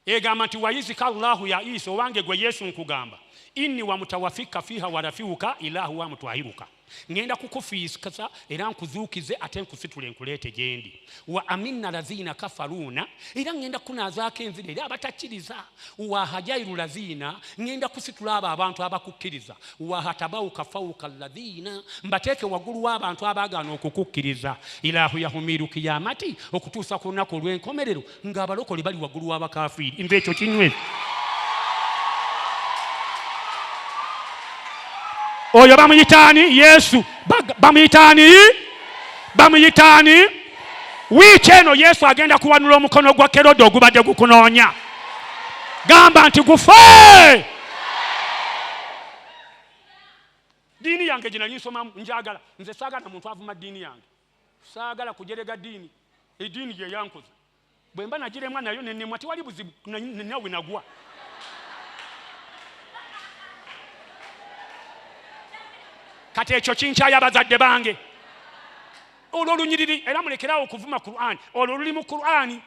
[SPEAKER 3] Egamba nti wayizika Allahu ya Isa, owange gwe Yesu nkugamba, inni wamutawafika fiha warafiuka ilahu wamutwahiruka, ngenda kukufiisa era nkuzuukize ate nkusitule nkuleete gyendi. Wa aminna lazina kafaruuna, era ngenda kunaazaako enzira era abatakkiriza. Wa hajairu lazina, ngenda kusitula abo abantu abakukkiriza. Wa hatabauka fauka lazina, mbateeke waggulu w'abantu abaagaana okukukkiriza. Ilahu yahumiru kiyamati, okutuusa ku lunaku olw'enkomerero ng'abalokole bali waggulu w'abakafiiri. Nze ekyo kinyweze. Oyo bamuyitaani? Yesu. Bamuyitaani? Bamuyitaani? Wiiki eno Yesu agenda kuwanula omukono gwa Kerode ogubadde gukunoonya. Gamba nti gufe. Ddiini yange gye nali nsomamu njagala. Nze saagala muntu avuma ddiini yange, saagala kujerega ddiini. Eddiini ye yankoza. Bwe mba nagiremwa nayo nenemwa, tewali buzibu, nawe nagwa. Kati ekyo kinkyaya bazadde bange. Olwo olunyiriri, era mulekerawo okuvuma Qur'an. Olwo luli mu Qur'an.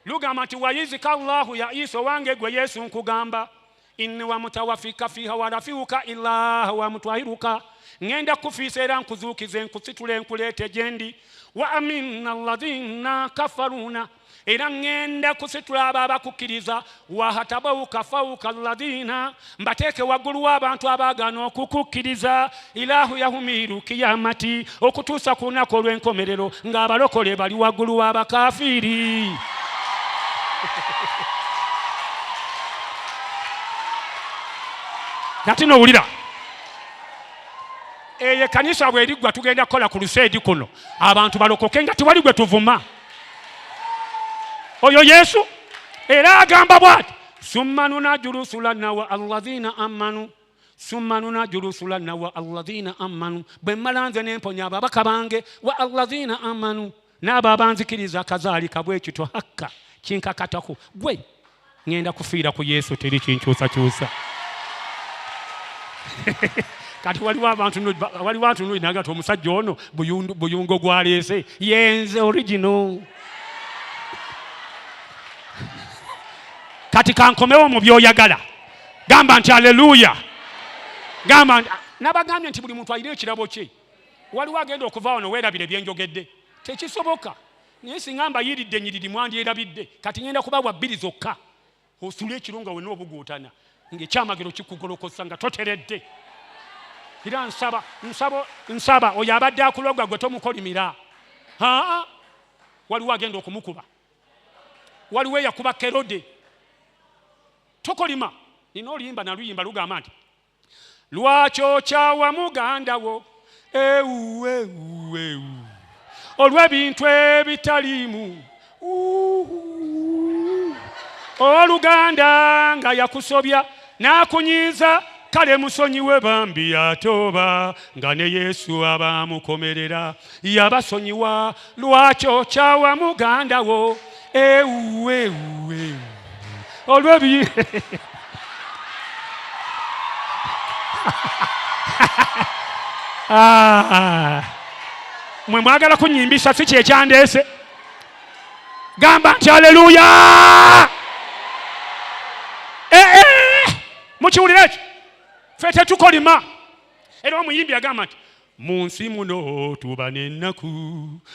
[SPEAKER 3] Lugamba nti wayizika Allahu ya Isa, owange gwe Yesu nkugamba, inni wamutawafika fiha warafiuka ilaha wamutwahiruka, ngenda kufiisa era nkuzuukize nkusitule nkuleete gyendi. Wa aminna alladhina kafaruna, era ngenda kusitula abo abakukkiriza. Wahatabauka fauka alladhina, mbateeke waggulu w'abantu abaagaana okukukkiriza. Ilahu yahumiru kiyamati, okutuusa ku lunaku olw'enkomerero ng'abalokole bali waggulu w'abakafiiri. Kati nowulira eyo ekkanisa bw'eriggwa tugenda kukola ku luseedi kuno, abantu balokoke nga tewali gwe tuvuma. Oyo Yesu era agamba bw'ati, summa nunajulusulanna wa alladhina amanu, summa nunajulusulanna wa alladhina amanu, bwe mmala nze ne mponya ababaka bange, wa alladhina amanu, n'abo abanzikiriza, kazaalika bwe kityo hakka kinkakatako. Gwe ngenda kufiira ku Yesu, teri kinkyusakyusa. Kati waliwo abantu waliwo abantu naga nti omusajja ono buyungo gwaleese yenze original. Kati kankomewo mu by'oyagala. Gamba nti aleluya. Gamba nti nabagambye nti buli muntu alina ekirabo kye. Waliwo agenda okuva wano weerabire bye njogedde. Tekisoboka. Naye singa mbayiridde ennyiriri mwandyerabidde. Kati ngenda kubawa bbiri zokka. Osula ekiro nga wenna obuguutana, ng'ekyamagero kikugolokosa nga toteredde. Era nsaba, nsaba, nsaba oyo abadde akuloga gwe tomukolimira. Haa, waliwo agenda okumukuba, waliwo eyakuba Kerode. Tokolima. Nina oluyimba naluyimba lugamba nti lwaki okyawa muganda wo ewu ewu ewu olw'ebintu ebitaliimu, oluganda nga yakusobya n'akunyiiza, kale musonyiwe bambi atoba nga ne Yesu abamukomerera yabasonyiwa. Lwaki okyawa muganda wo ewu ewu ewu olw'ebi Ah, mwe mwagala kunyimbisa, si kyekyandeese. Gamba nti aleluya. Eh, eh, mukiwulira ekyo? Ffe tetukolima. Era omuyimbi agamba nti mu nsi muno tuba n'ennaku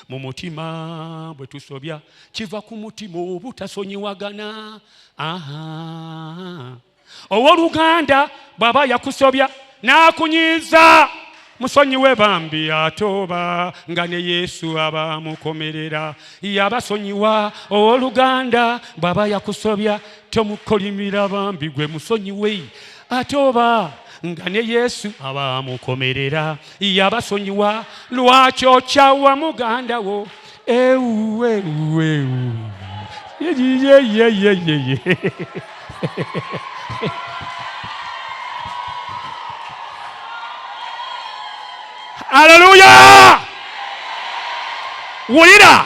[SPEAKER 3] mu mutima bwe tusobya, kiva ku mutima obutasonyiwagana. Aha, ow'oluganda bw'aba yakusobya n'akunyiiza, musonyiwe bambi atoba nga ne Yesu abamukomerera yabasonyiwa. Ow'oluganda bw'aba yakusobya tomukolimira bambi, gwe musonyiwe atoba nga ne Yesu abamukomerera yabasonyiwa. Lwaki okyawa muganda wo ewu ewu ewu yeyeyeyeye? Aleluya! Wulira,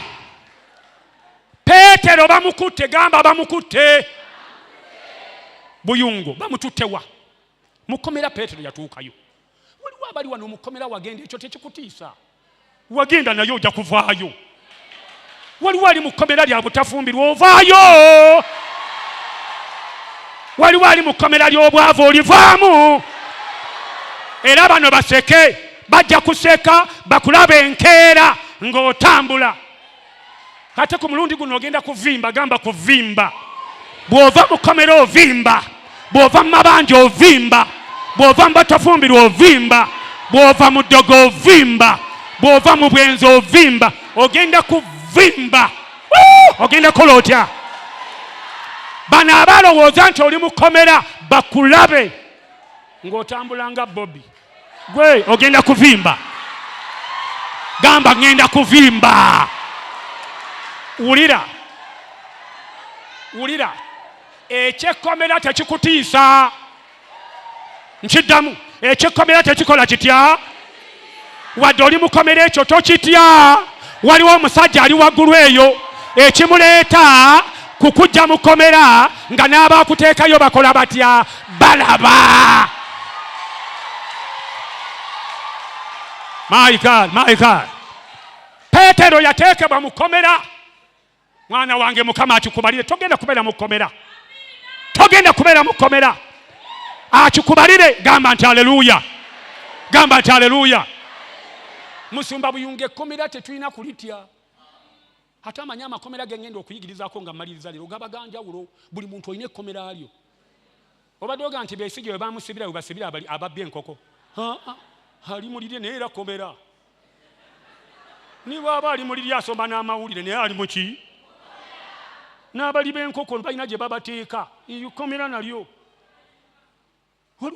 [SPEAKER 3] Peetero bamukutte. Gamba bamukutte. Buyungo bamututtewa mukomera. Peetero yatuukayo. Waliwo abali wano mukomera, wagenda, ekyo tekikutiisa, wagenda naye ojja kuvaayo. Waliwo ali mu kkomera lya butafumbirwa, ovaayo. Waliwo ali mu kkomera ly'obwavu, olivaamu. Era bano baseke, bajja kuseka bakulaba enkeera ng'otambula. Ate ku mulundi guno ogenda kuvimba. Gamba kuvimba. Bw'ova mu kkomera ovimba, bw'ova mu mabanja ovimba, bw'ova mu batafumbirwa ovimba, bw'ova mu ddogo ovimba, bw'ova mu bwenzi ovimba. Ogenda kuvimba. Ogenda kukola otya? Bano abalowooza nti oli mu kkomera bakulabe ng'otambula nga Bobi. Gwe ogenda kuvimba. Gamba ngenda kuvimba. Wulira, wulira, ekyekkomera tekikutiisa. Nkiddamu, ekyekkomera tekikola kitya? Wadde oli mukomera, ekyo tokitya. Waliwo omusajja ali waggulu eyo, ekimuleeta kukujja mukomera nga n'abakuteekayo bakola batya? Balaba. My God, my God. Peetero yateekebwa mu kkomera. Mwana wange, Mukama akikubalire, togenda kubeera mu kkomera, togenda kubeera mu kkomera. Akikubalire. Gamba nti aleluya, gamba nti aleluya. Musumba Buyunga, ekkomera tetulina kulitya. Ate amanyi amakomera gengenda okuyigirizaako nga mmaliriza leero gaba ganjawulo. Buli muntu olina ekkomera lyo. Obadde oga nti Besigye we bamusibira, we basibira ababbi enkoko, ali mulirye, naye era kkomera. Niwaaba ali mulirye asoma n'amawulire, naye ali muki? N'abali b'enkoko balina gye babateeka, ekkomera nalyo.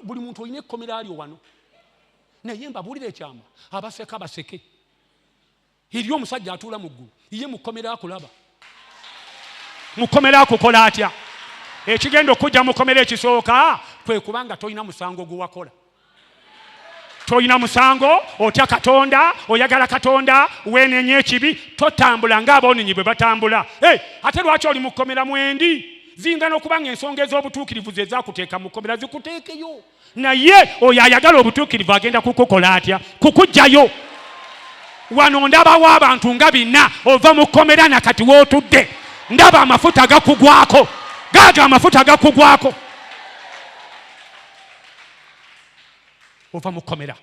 [SPEAKER 3] Buli muntu olina ekkomera lyo wano. Naye mbabuulira ekyama, abaseka baseke, eri omusajja atuula mu ggulu, ye mukomera akulaba. Mukomera akukola atya? Ekigenda okujja mukomera ekisooka kwe kubanga tolina musango gwe wakola, tolina musango, otya Katonda, oyagala Katonda, weenenya ekibi, totambula ng'aboonenyi bwe batambula. Hey, ate lwaki oli mukomera? Mwendi ziyinza n'okuba nga ensonga ez'obutuukirivu ze zakuteeka mukomera, zikuteekeyo, naye oyo ayagala obutuukirivu agenda kukukola atya? Kukugjayo. Wano ndabawo abantu nga bina, ova mu kkomera nakati wootudde, ndaba amafuta gakugwako, gaaga amafuta gakugwako, ova mu kkomera.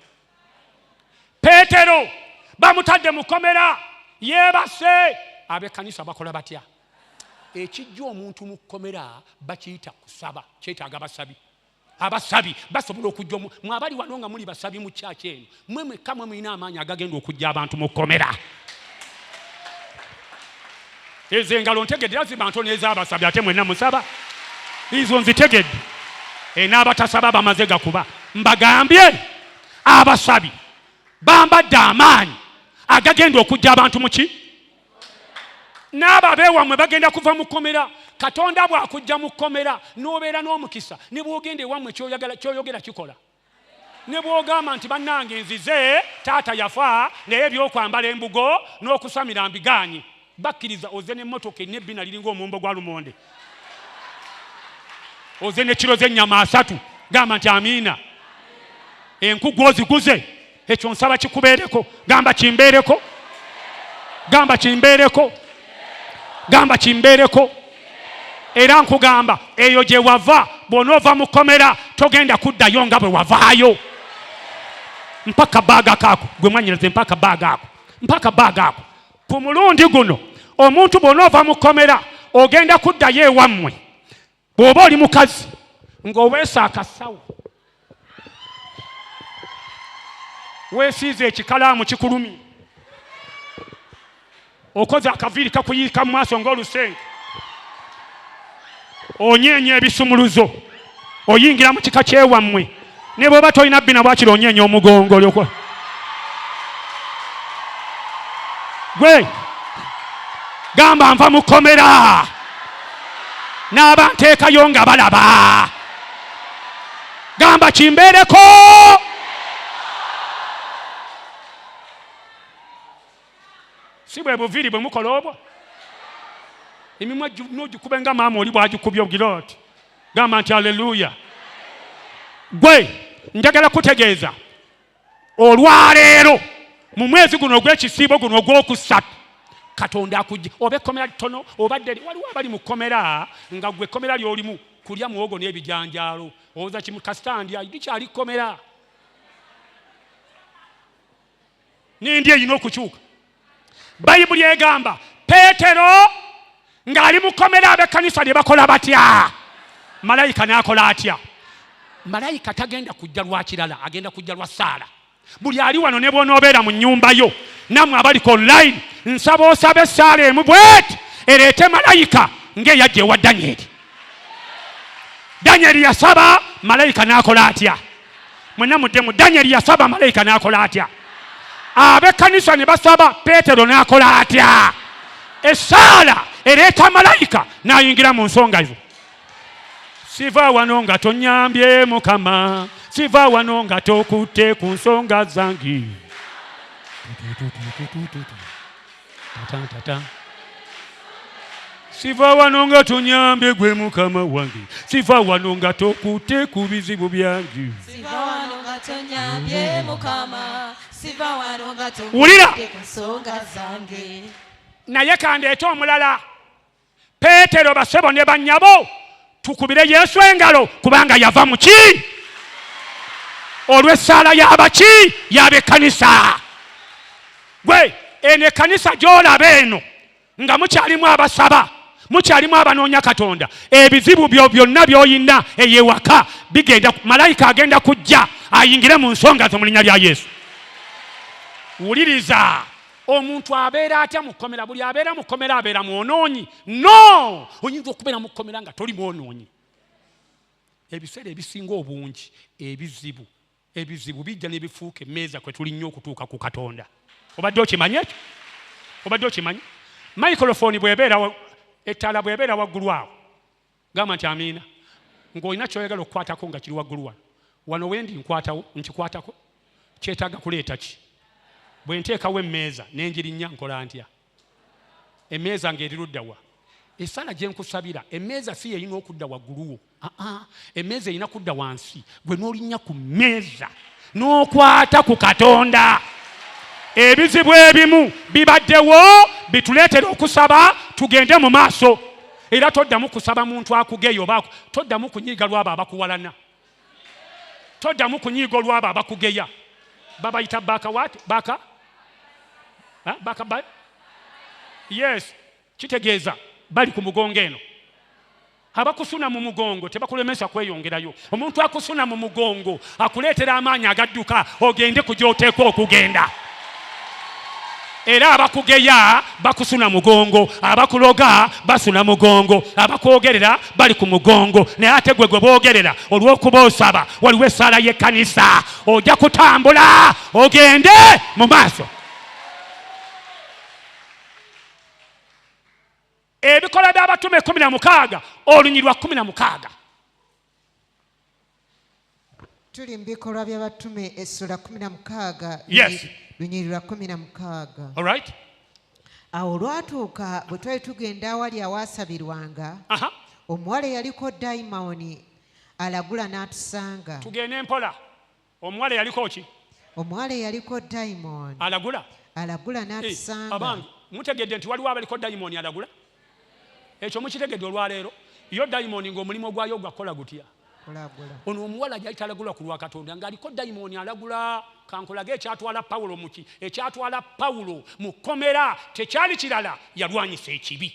[SPEAKER 3] Peetero bamutadde mu kkomera. Yeebase. Ab'ekkanisa bakola batya? Ekijja omuntu mu kkomera bakiyita kusaba, kyetaaga basabi. Abasabi basobola okujja mwe abali wano nga muli basabi mu kyaki eno, mwe mwekka mwe mulina amaanyi agagenda okujja abantu mu kkomera. Ezo engalo ntegedde era ziba ntono ez'abasabi, ate mwenna musaba. Ezo nzitegedde. N'abatasaba bamaze gakuba. Mbagambye abasabi bambadde amaanyi agagenda okujja abantu mu ki? N'abo abeewammwe bagenda kuva mu kkomera. Katonda bw'akujja mu kkomera n'obeera n'omukisa, ne bw'ogenda ewammwe ky'oyogera kikola. Ne bw'ogamba nti bannange nzize, taata yafa, naye ebyokwambala embugo n'okusamira mbigaanyi, bakkiriza oze n'emmotoka erina ebbina liringa omumbo gwa lumonde, oze ne kiro z'ennyama 3, gamba nti amiina. Enku gw'oziguze, ekyo nsaba kikubeereko, gamba kimbeereko, gamba kimbeereko, gamba kimbeereko. Era nkugamba eyo gye wava, bw'onoova mu kkomera togenda kuddayo nga bwe wavaayo. Mpaka baaga kaako, gwe mwanyirize, mpaka baaga ako, mpaka baaga ako. Ku mulundi guno omuntu bw'onoova mu kkomera ogenda kuddayo ewammwe. Bw'oba oli mukazi ng'oweesa akasawo, weesiize ekikalaamu kikulumye, okoze akaviiri kakuyiika mu maaso ng'olusenge, onyeenya ebisumuluzo, oyingira mu kika ky'ewammwe, ne bw'oba tolina bbina bwakiri onyeenya omugongo olyoka. Gwe gamba nva mu kkomera n'aba nteekayo nga balaba, gamba kimbeereko. Si bwe buviiri bwe mukola obwo, emimwa n'ogikube nga maama oli bw'agikubye ogira oti, gamba nti aleluya. Gwe njagala kutegeeza olwaleero mu mwezi guno ogw'ekisiibo guno ogwokusatu, Katonda akujja oba ekkomera litono oba ddene. Waliwo abali mu kkomera nga gwe ekkomera ly'olimu kulya muwogo n'ebijanjaalo, owoza kimu kasita ndya likyali kkomera. N'endya erina okukyuka. Bayibuli egamba Peetero ng'ali mu kkomera ab'ekkanisa ne bakola batya? Malayika n'akola atya? Malayika tagenda kujja lwa kirala, agenda kujja lwa ssaala. Buli ali wano ne bw'onoobeera mu nnyumba yo, nammwe abali ku online, nsaba osabe essaala emu bw'eti ereete malayika ng'eyajja ewa Danyeri. Danyeri yasaba, malayika n'akola atya? Mwenna muddemu, Danyeri yasaba, malayika n'akola atya? Ab'ekkanisa ne basaba, Peetero n'akola atya? Essaala ereeta malayika n'ayingira mu nsonga zo. Siva wano nga tonyambye Mukama, siva wano nga tokutte ku nsonga zange. Siva wano nga tonyambye gwe Mukama wange, siva wano nga tokutte ku bizibu byange.
[SPEAKER 5] Siva wano nga tonyambye Mukama, siva wano nga
[SPEAKER 3] Wulira.
[SPEAKER 5] tokutte ku nsonga zange.
[SPEAKER 3] Naye kandeete omulala. Peetero, basebo ne bannyabo, tukubire Yesu engalo kubanga yava mu ki? Olw'essaala y'abaki? Y'ab'ekkanisa. Gwe eno ekkanisa gy'olaba eno nga mukyalimu abasaba, mukyalimu abanoonya Katonda, ebizibu byo byonna by'olina eyo ewaka bigenda, malayika agenda kujja ayingire mu nsonga zo mu linnya lya Yesu. Wuliriza, omuntu abeera atya mu kkomera? Buli abeera mu kkomera abeera mwonoonyi? No, oyinza okubeera mu kkomera nga toli mwonoonyi. Ebiseera ebisinga obungi ebizibu bijja ne bifuuka emmeeza kwe tulinnya okutuuka ku Katonda. Obadde okimanyi ekyo? Obadde okimanyi? Microphone bw'ebeera ettaala bw'ebeera waggulu awo, gamba nti amiina, ng'olina ky'oyagala okukwatako nga kiri waggulu wano. Wano wendi nkwatawo, nkikwatako, kyetaaga kuleeta ki? Bwe nteekawo emmeeza ne ngirinnya nkola ntya? Emmeeza ng'eri ludda wa? Essala gye nkusabira, emmeeza si y'erina okudda waggulu wo. Aa, emmeeza erina kudda wansi, gwe n'olinnya ku mmeeza n'okwata ku Katonda. Ebizibu ebimu bibaddewo bituleetera okusaba tugende mu maaso. Era toddamu kusaba muntu akugeya oba toddamu kunyiiga lw'abo abakuwalana, toddamu kunyiiga olw'abo abakugeya. Babayita baka what? Baka? Ha? Baka ba? Yes, kitegeeza bali ku mugongo eno. Abakusuna mu mugongo tebakulemesa kweyongerayo. Omuntu akusuna mu mugongo akuleetera amaanyi agadduka ogende ku gy'oteekwa okugenda. Era abakugeya bakusuna mugongo, abakuloga basuna mugongo, abakwogerera bali ku mugongo, naye ate gwe gwe boogerera olw'okuba osaba, waliwo essaala y'ekkanisa, ojja kutambula ogende mu maaso. Ebikola by'Abatume 16 olunyi lwa 16.
[SPEAKER 4] Tuli mu Bikolwa by'Abatume essula 16,
[SPEAKER 3] Yes.
[SPEAKER 4] lunyiriri lwa 16.
[SPEAKER 3] All right.
[SPEAKER 4] Awo olwatuuka bwe twali tugenda awali awaasabirwanga,
[SPEAKER 3] Aha.
[SPEAKER 4] omuwala eyaliko dayimooni alagula n'atusanga.
[SPEAKER 3] Tugende mpola. Omuwala eyaliko ki?
[SPEAKER 4] Omuwala eyaliko dayimooni
[SPEAKER 3] alagula,
[SPEAKER 4] alagula n'atusanga.
[SPEAKER 3] Abange, mutegedde nti waliwo abaliko dayimooni alagula? Ekyo mukitegedde olwaleero? Yo dayimooni ng'omulimu gwayo gwakola gutya?
[SPEAKER 4] Kulagula.
[SPEAKER 3] Ono omuwala yali talagula ku lwa Katonda, ng'aliko dayimooni alagula. Kankulage ekyatwala Pawulo muki, ekyatwala Pawulo mu kkomera tekyali kirala, yalwanyisa ekibi.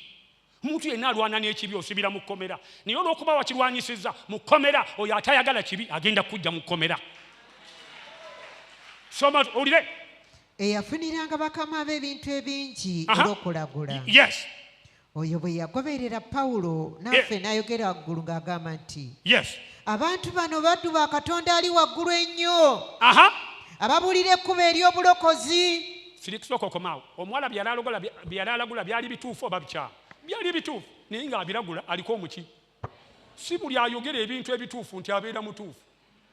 [SPEAKER 3] Omuntu yenna alwana n'ekibi osibira mu kkomera, naye olw'okuba wakirwanyisizza mu kkomera, oyo atayagala kibi agenda kujja mu kkomera. Soma owulire.
[SPEAKER 4] Eyafuniranga bakama be ebintu ebingi
[SPEAKER 3] Aha.
[SPEAKER 4] olw'okulagula.
[SPEAKER 3] Yes.
[SPEAKER 4] Oyo bwe yagoberera Pawulo naffe, n'ayogera waggulu ng'agamba nti,
[SPEAKER 3] Yes.
[SPEAKER 4] Abantu bano baddu ba Katonda ali waggulu ennyo,
[SPEAKER 3] Aha.
[SPEAKER 4] ababuulira ekkubo ery'obulokozi.
[SPEAKER 3] Sirikusooka okomaawo. Omuwala bye yali alagula byali bituufu oba bikyamu? Byali bituufu, naye ng'abiragula aliko omuki. Si buli ayogera ebintu ebituufu nti abeera mutuufu.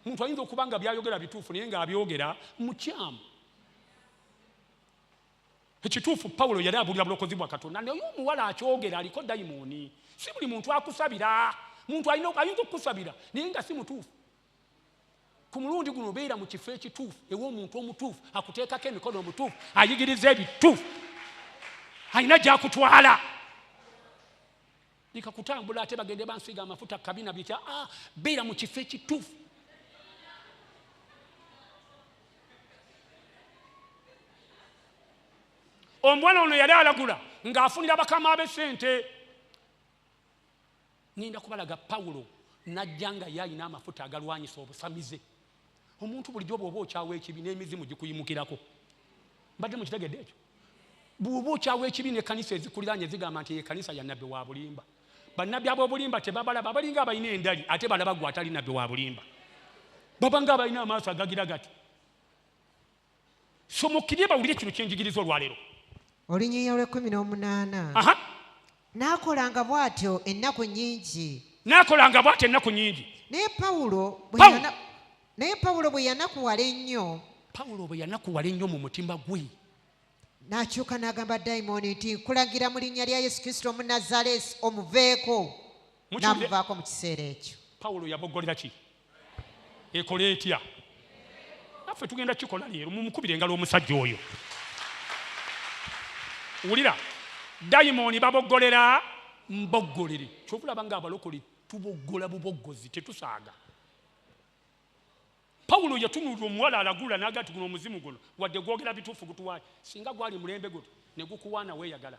[SPEAKER 3] Muntu ayinza okuba nga byayogera bituufu, naye ng'abyogera mukyamu. Ekituufu, Pawulo yali abuulira bulokozi bwa Katonda, naye omuwala akyogera aliko dayimooni. Si buli muntu akusabira. Muntu ayinza okukusabira naye nga si mutuufu. Ku mulundi guno obeera mu kifo ekituufu, ew'omuntu omutuufu akuteekako emikono omutuufu, ayigiriza ebituufu, alina gy'akutwala. Leka kutambula ate bagende bansiiga amafuta kabina bitya. Beera mu kifo ekituufu. Omuwala ono yali alagula ng'afunira bakama be ssente. Ngenda kubalaga Pawulo n'ajja nga ye alina amafuta agalwanyisa obusamize. Omuntu bulijjo bw'oba okyawa ekibi n'emizimu gikuyimukirako. Mbadde mukitegedde ekyo? Bw'oba okyawa ekibi n'ekkanisa ezikuliraanye zigamba nti ekkanisa ya nabbi wa bulimba. Bannabbi ab'obulimba tebabalaba, balinga abalina endali ate balaba gwe atali nabbi wa bulimba. Baba nga abalina amaaso agagira gati. So mukkirye bawulire kino kyenjigiriza olwaleero.
[SPEAKER 4] Olunyiriri olw'ekkumi n'omunaana.
[SPEAKER 3] Aha.
[SPEAKER 4] N'akolanga bw'atyo ennaku nnyingi.
[SPEAKER 3] N'akolanga bw'atyo ennaku nnyingi.
[SPEAKER 4] Naye Pawulo bwe
[SPEAKER 3] Pawulo.
[SPEAKER 4] Naye Pawulo bwe yanakuwala ennyo.
[SPEAKER 3] Pawulo bwe yanakuwala ennyo mu mutima gwe.
[SPEAKER 4] N'akyuka n'agamba dayimooni nti, nkulagira mu linnya lya Yesu Kristo Omunazaleesi omuveeko. N'amuvaako mu kiseera ekyo.
[SPEAKER 3] Pawulo yaboggolera ki? Ekola etya? Naffe tugenda kikola leero. Mumukubire engalo omusajja oyo. Wulira, dayimooni baboggolera mboggolere. Kyova olaba ng'abalokole tuboggola buboggozi, tetusaaga. Pawulo yatunuulira omuwala alagula n'aga nti guno omuzimu guno wadde gwogera bituufu gutuwaayo, singa gwali mulembe guno ne gukuwaana weeyagala.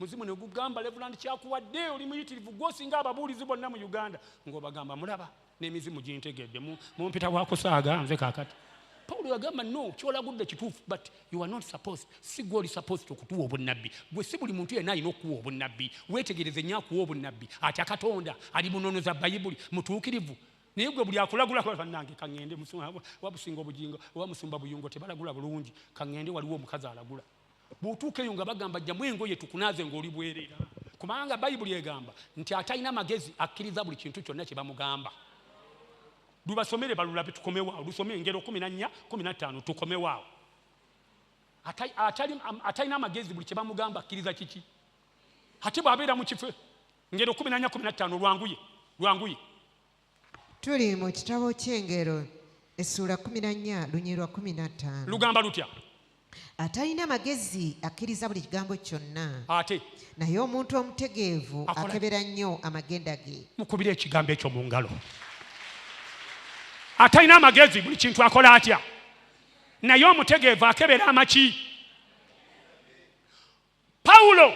[SPEAKER 3] Muzimu ne gugamba Reverend kyakuwadde oli muyitirivu gw'osinga ababuulizi bonna mu Uganda, ng'obagamba mulaba n'emizimu gintegedde, mumpita wa kusaaga nze kaakati. Pawulo yagamba no, ky'olagudde kituufu, but you are not supposed, si gwe oli supposed okutuwa obunnabbi. Gwe si buli muntu yenna alina okuwa obunnabbi. Weetegereze nnyo akuwa obunnabbi atya Katonda, ali mu nnono za Bayibuli, mutuukirivu. Naye gwe buli akulagula kwa bannange kaŋŋende wabusinga obujingo, oba musumba buyungo tebalagula bulungi, kaŋŋende waliwo omukazi alagula. Bw'otuuka eyo nga bagamba jjamu engoye tukunaaze ng'oli bwereere. Kubanga Bayibuli egamba nti atalina magezi akkiriza buli kintu kyonna kye bamugamba. Lubasomere balulabe tukomewo awo. Lusome Engero 14, 15 tukomewo awo. Atalina amagezi buli kye bamugamba akkiriza kiki? Ate bw'abeera mu kifo, Ngero 14, 15, lwanguye, lwanguye.
[SPEAKER 4] Tuli mu kitabo ky'Engero essuula 14 lunyiriri lwa 15.
[SPEAKER 3] Lugamba lutya?
[SPEAKER 4] Atalina magezi akkiriza buli kigambo kyonna.
[SPEAKER 3] Ate
[SPEAKER 4] naye omuntu omutegeevu
[SPEAKER 3] Akola.
[SPEAKER 4] akebera nnyo amagenda ge.
[SPEAKER 3] Mukubire ekigambo ekyo mu ngalo. Atalina amagezi buli kintu akola atya? Naye omutegeevu akebera amaki. Pawulo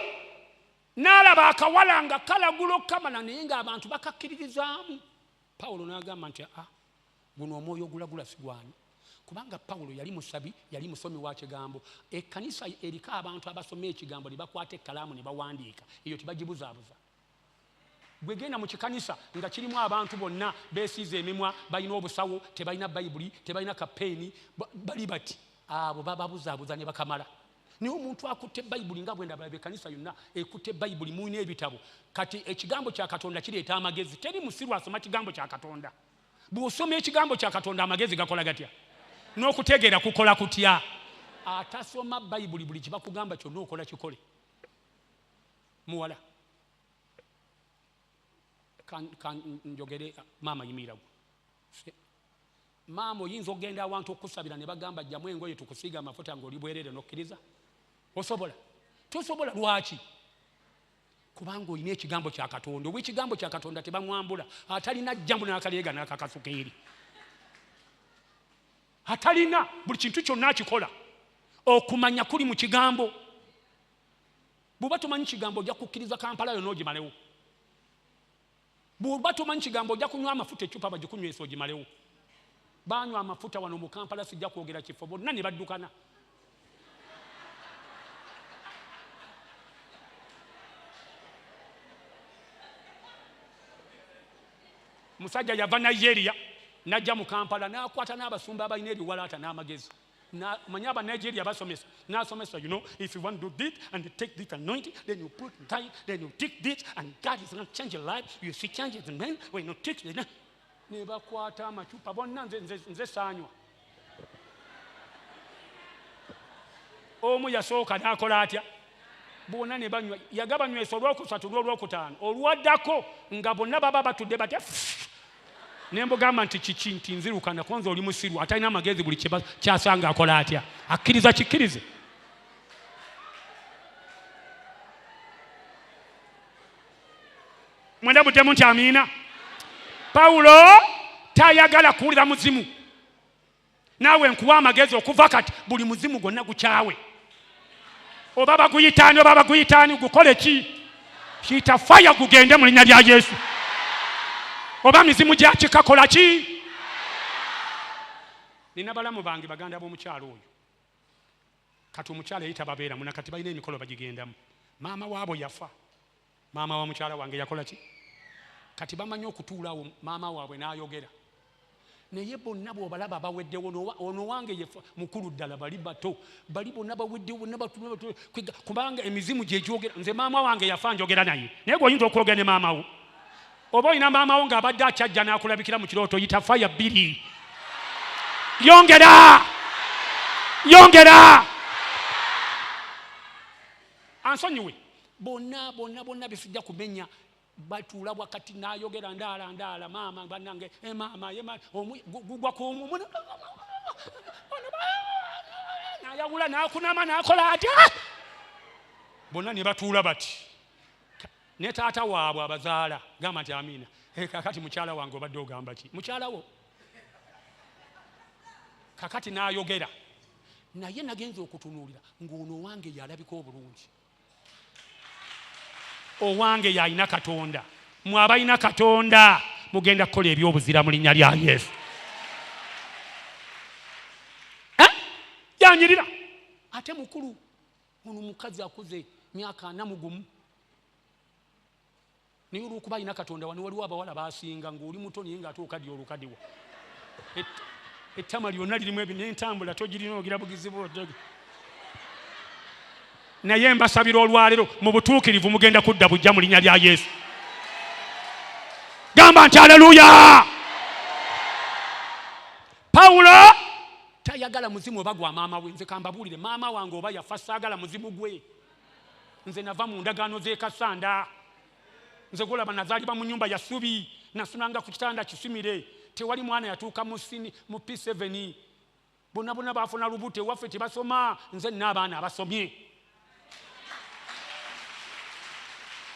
[SPEAKER 3] n'alaba akawala nga kalagula okukamala naye ng'abantu bakakkiririzaamu. Pawulo n'agamba nti a guno omwoyo ogulagula si gwani, kubanga Pawulo yali musabi, yali musomi wa kigambo. Ekkanisa eriko abantu abasoma ekigambo ne bakwata ekkalaamu ne bawandiika, eyo tebagibuzaabuza. Bwe genda mu kikanisa nga kirimu abantu bonna beesiize emimwa, balina obusawo, tebalina bayibuli, tebalina kapeeni, bali bati abo bababuzaabuza ne bakamala. Naye omuntu akutte bayibuli nga bwe ndaba ekkanisa yonna ekutte bayibuli, mulina ebitabo. Kati ekigambo kya Katonda kireeta amagezi. Teri musiru asoma kigambo kya Katonda. Bw'osoma ekigambo kya Katonda amagezi gakola gatya? N'okutegeera kukola kutya? Atasoma bayibuli buli kibakugamba kyonna okola kikole. Muwala njogere, maama yimirira gwe. Maama oyinza okugenda awantu okusabira ne bagamba jjamu engoye tukusiiga amafuta ng'oli bwereere n'okkiriza? Osobola? Tosobola. Lwaki? Kubanga olina ekigambo kya Katonda. Obw'ekigambo kya Katonda tebamwambula. Atalina jjamu n'akaleega n'akakasuka eri. Atalina buli kintu kyonna akikola. Okumanya kuli mu kigambo. Bw'oba tomanyi kigambo ojja kukkiriza Kampala yonna ogimalewo. Bw'oba tomanyi kigambo ojja kunywa amafuta eccupa bagikunywesa ogimalewo. Baanywa amafuta wano mu Kampala, sijja kwogera kifo, bonna ne baddukana. Musajja yava Nigeria n'ajja mu Kampala n'akwata n'abasumba abalina ebiwalaata n'amagezi. Manyi aba Nigeria basomesa, n'asomesa, you know, if you want to do this and take this anointing, then you put time, then you take this and God is going to change your life. You see changes in men when you take this. Ne bakwata amacupa bonna nze saanywa. Omu yasooka n'akola atya? Bonna ne banywa. Yagabanywesa olwokusatu n'olwokutaano. Olwaddako nga bonna baba batudde batya. Ne mbugamba nti kiki nti nzirukana konza oli musiru atalina amagezi buli kyasanga akola atya? Akkiriza kikkirize. Mwenda muddemu nti amiina. Pawulo tayagala kuwulira muzimu. Naawe nkuwa amagezi okuva kati buli muzimu gwonna gukyawe. Oba baguyitaani oba baguyitaani gukole ki? Kiyita fire gugende mu linnya lya Yesu. Oba mizimu gya kika kola ki? Nina balamu bange baganda b'omukyalo oyo. Kati omukyalo yali tababeeramu na kati balina emikolo bagigendamu. Maama waabo yafa. Maama wa mukyala wange yakola ki? Kati bamanyi okutuulaawo maama waabwe n'ayogera. Naye bonna bw'obalaba baweddewo, ono wange ye mukulu ddala, bali bato, bali bonna baweddewo, bonna batu, kubanga emizimu gye gyogera. Nze maama wange yafa njogera naye, naye gwe oyinza okwogera ne maama wo. Oba olina maama wo ng'abadde akyajja n'akulabikira mu kirooto, yita faya bbiri. Yongera! Yongera! Ansonyiwe. Bonna, bonna, bonna bisijja kumenya. Batuula wakati n'ayogera ndaala ndaala maama bannange maama gugwa ku omu n'ayawula n'akunama n'akola atya, bonna ne batuula bati. Ne taata waabwe abazaala gamba nti amiina. Kakati mukyala wange obadde ogamba ki? Mukyala wo kakati n'ayogera, naye nagenza okutunuulira ng'ono owange yalabika obulungi. Owange yalina Katonda. Mwe abalina Katonda mugenda kukola ebyobuzira mu linnya lya Yesu. Yanyirira ate mukulu ono mukazi akuze myaka 41, naye olw'okuba alina Katonda wano waliwo abawala basinga ng'oli muto naye ng'ate okaddiwa olukaddiwa. Ettama lyonna lirimu n'entambula togirina ogira bugizibu. Naye mbasabira olwaleero mu butuukirivu mugenda kudda bujja mu linnya lya Yesu. Gamba nti aleluya. Pawulo tayagala muzimu oba gwa maama we. Nze kambabuulire, maama wange oba yafa saagala muzimu gwe. Nze nava mu ndagaano z'e Kasanda. Nze gwolaba nazaalibwa mu nnyumba ya ssubi, nasunanga ku kitanda kisimire. Tewali mwana yatuuka mu P7. Bonna bonna baafuna lubuto, ewaffe tebasoma. Nze nina abaana abasomye.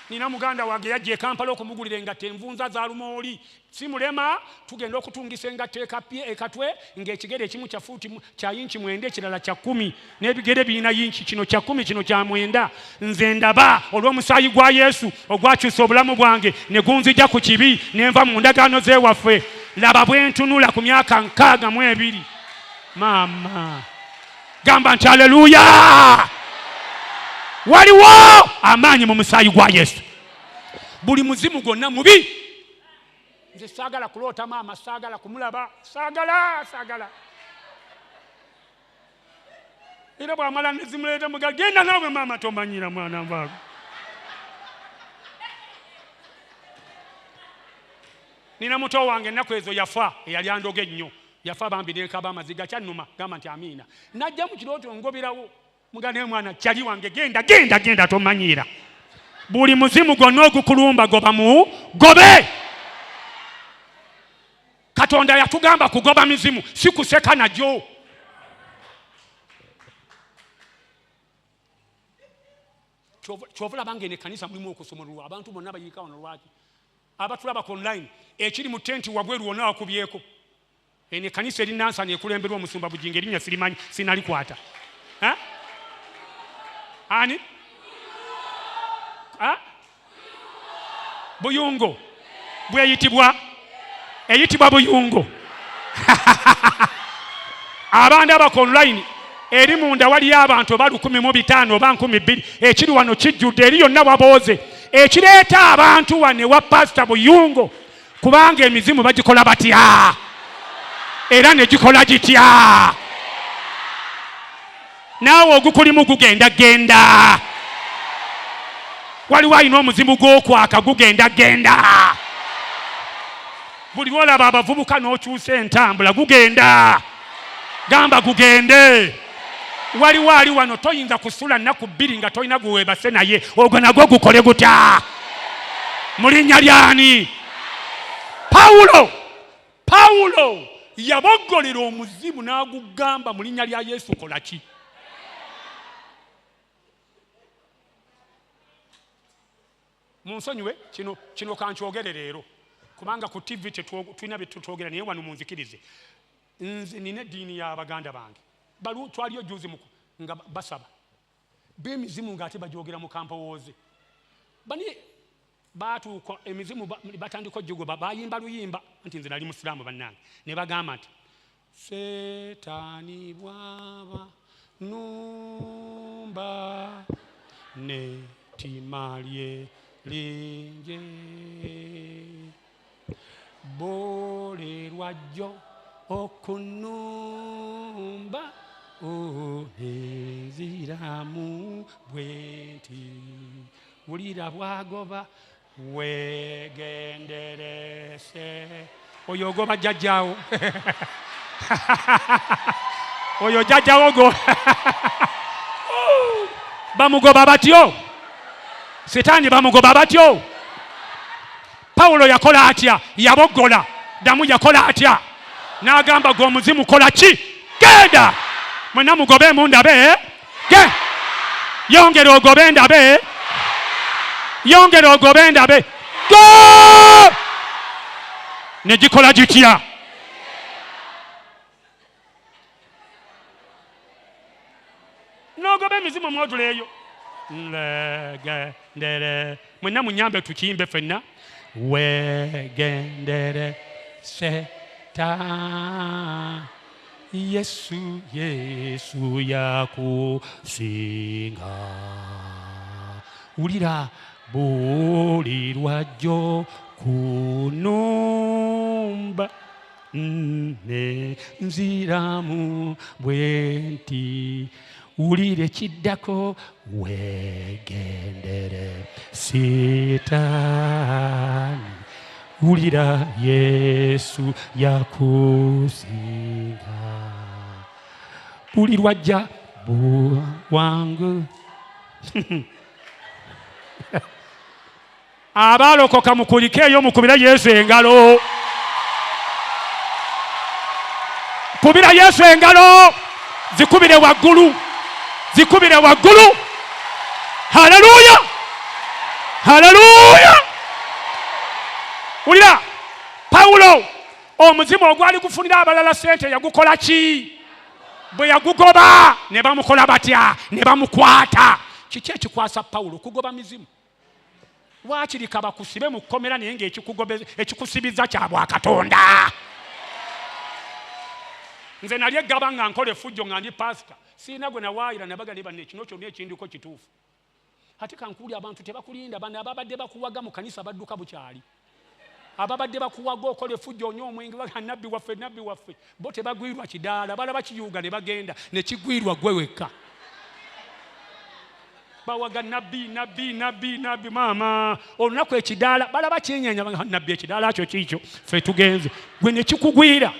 [SPEAKER 3] Nina muganda wange yajja e Kampala okumugulira engatto envunza za lumooli, si mulema, tugenda okutungisa engatto ekatwe ng'ekigere ekimu kya fuuti kya yinki 9, ekirala kya 10, n'ebigere birina yinki, kino kya 10, kino kya 9. Nze ndaba olw'omusaayi gwa Yesu ogwakyusa obulamu bwange ne gunzija ku kibi ne nva mu ndagaano z'ewaffe. Laba bwe ntunula ku myaka 62. Maama, gamba nti aleluya! Waliwo amaanyi mu musaayi gwa Yesu. Buli muzimu gwonna mubi. Nze saagala kuloota maama, saagala kumulaba, saagala, saagala. Era bw'amala nezimuleeta muga, genda naawe maama, tomanyira mwana nvaago. Nina muto wange ennaku ezo yafa, eyali andoga ennyo yafa bambi, nenkaba amaziga kyannuma, gamba nti amiina. Najja mu kirooto ngoberawo mugane mwana kyali wange, genda genda genda, tomanyiira. Buli muzimu gwonna ogukulumba goba mu gobe. Katonda yatugamba kugoba mizimu, si kuseka nagyo. Kyova olaba ng'eno ekkanisa mulimu okusumululwa, abantu bonna bayiika wano. Lwaki abatulaba ku online ekiri mu tenti wabweru wonna wakubyeko? Eno ekkanisa eri Nansana ekulemberwa omusumba Bugingo, erinnya sirimanyi, sinalikwata. Ani? Buyungo bweyitibwa, eyitibwa Buyungo. Abandi abaka online eri munda waliyo abantu oba 1,500 oba 2,000, ekiri wano kijjudde, eri yonna wabooze. Ekireeta abantu wano ewa Pasita Buyungo kubanga emizimu bagikola batya era ne gikola gitya, naawe ogukulimu gugenda genda. Waliwo alina omuzimu gw'okwaka, gugenda genda. Buli lwolaba abavubuka n'okyusa entambula, gugenda. Gamba gugende. Waliwo ali wano toyinza kusula nnaku 2 nga tolina gwe weebase naye, ogwo nagwo gukole gutya mu linnya lyani? Pawulo, Pawulo yaboggolera omuzimu n'agugamba mu linnya lya Yesu kola ki? Munsonyiwe kino, kino kankyogere leero kubanga ku TV tulina bye tutwogera, naye wano munzikirize. Nze nina eddiini y'abaganda bange, twaliyo juzi nga basaba b'emizimu ng'ate bagyogera mu kampowooze. Bani baatuuka emizimu batandika ogigoba, bayimba luyimba nti nze nali musiraamu bannange, ne bagamba nti Setaani bwaba numba n'ettima lye lingi buli lwajjo okunumba nenziramu bwenti wulira bwagoba wegenderese. Oyo ogoba jjajjaawo, oyo jjajjawo go bamugoba batyo, sitaani bamugoba batyo. Pawulo yakola atya? Yaboggola. Ddamu, yakola atya? N'agamba gwe omuzimu kola ki? Genda. Mwenna mugobeemu ndabe. Ge yongera ogobe ndabe, yongera ogobe ndabe. Go! Ne gikola gitya? N'ogoba emizimu mwotuleeyo legendere. Mwenna munyambe tukiyimbe ffenna. Wegendere seta Yesu, Yesu yakusinga. Wulira buli lwajjo kunumba ne nziramu bwenti wulire kiddako wegendere sitaani wulira Yesu yakusinga. Buli lwajja bwangu. Abaalokoka mukulike eyo, mukubira Yesu engalo, kubira Yesu engalo, zikubire waggulu, zikubire waggulu. Haleluya, Haleluya! Wulira Pawulo, omuzimu ogwali gufunira abalala sente yagukola ki? Bwe yagugoba ne bamukola batya? Ne bamukwata. Kiki ekikwasa Pawulo? Kugoba mizimu. Waakiri kabakusibe mu kkomera naye ng'ekikusibiza kya bwakatonda. Nze nali eggaba nga nkola effujjo nga ndi pasita, sirina gwe nawaayira, nabaga ne banne kino kyonna ekindiko kituufu. Ate kankuuli abantu tebakulinda, bano ababadde bakuwaga mu kanisa badduka bukyali. Ababadde bakuwaga okola effujjo onywa omwenge baga nabbi waffe, nabbi waffe, bo tebagwirwa kidaala, balaba kiyuuga ne bagenda ne kigwirwa gwe wekka. Bawaga nabbi, nabbi, nabbi, nabbi, maama olunaku ekidaala balaba kyenyanya, baga nabbi ekidaala kyo kiikyo, ffe tugenze, gwe ne kikugwira.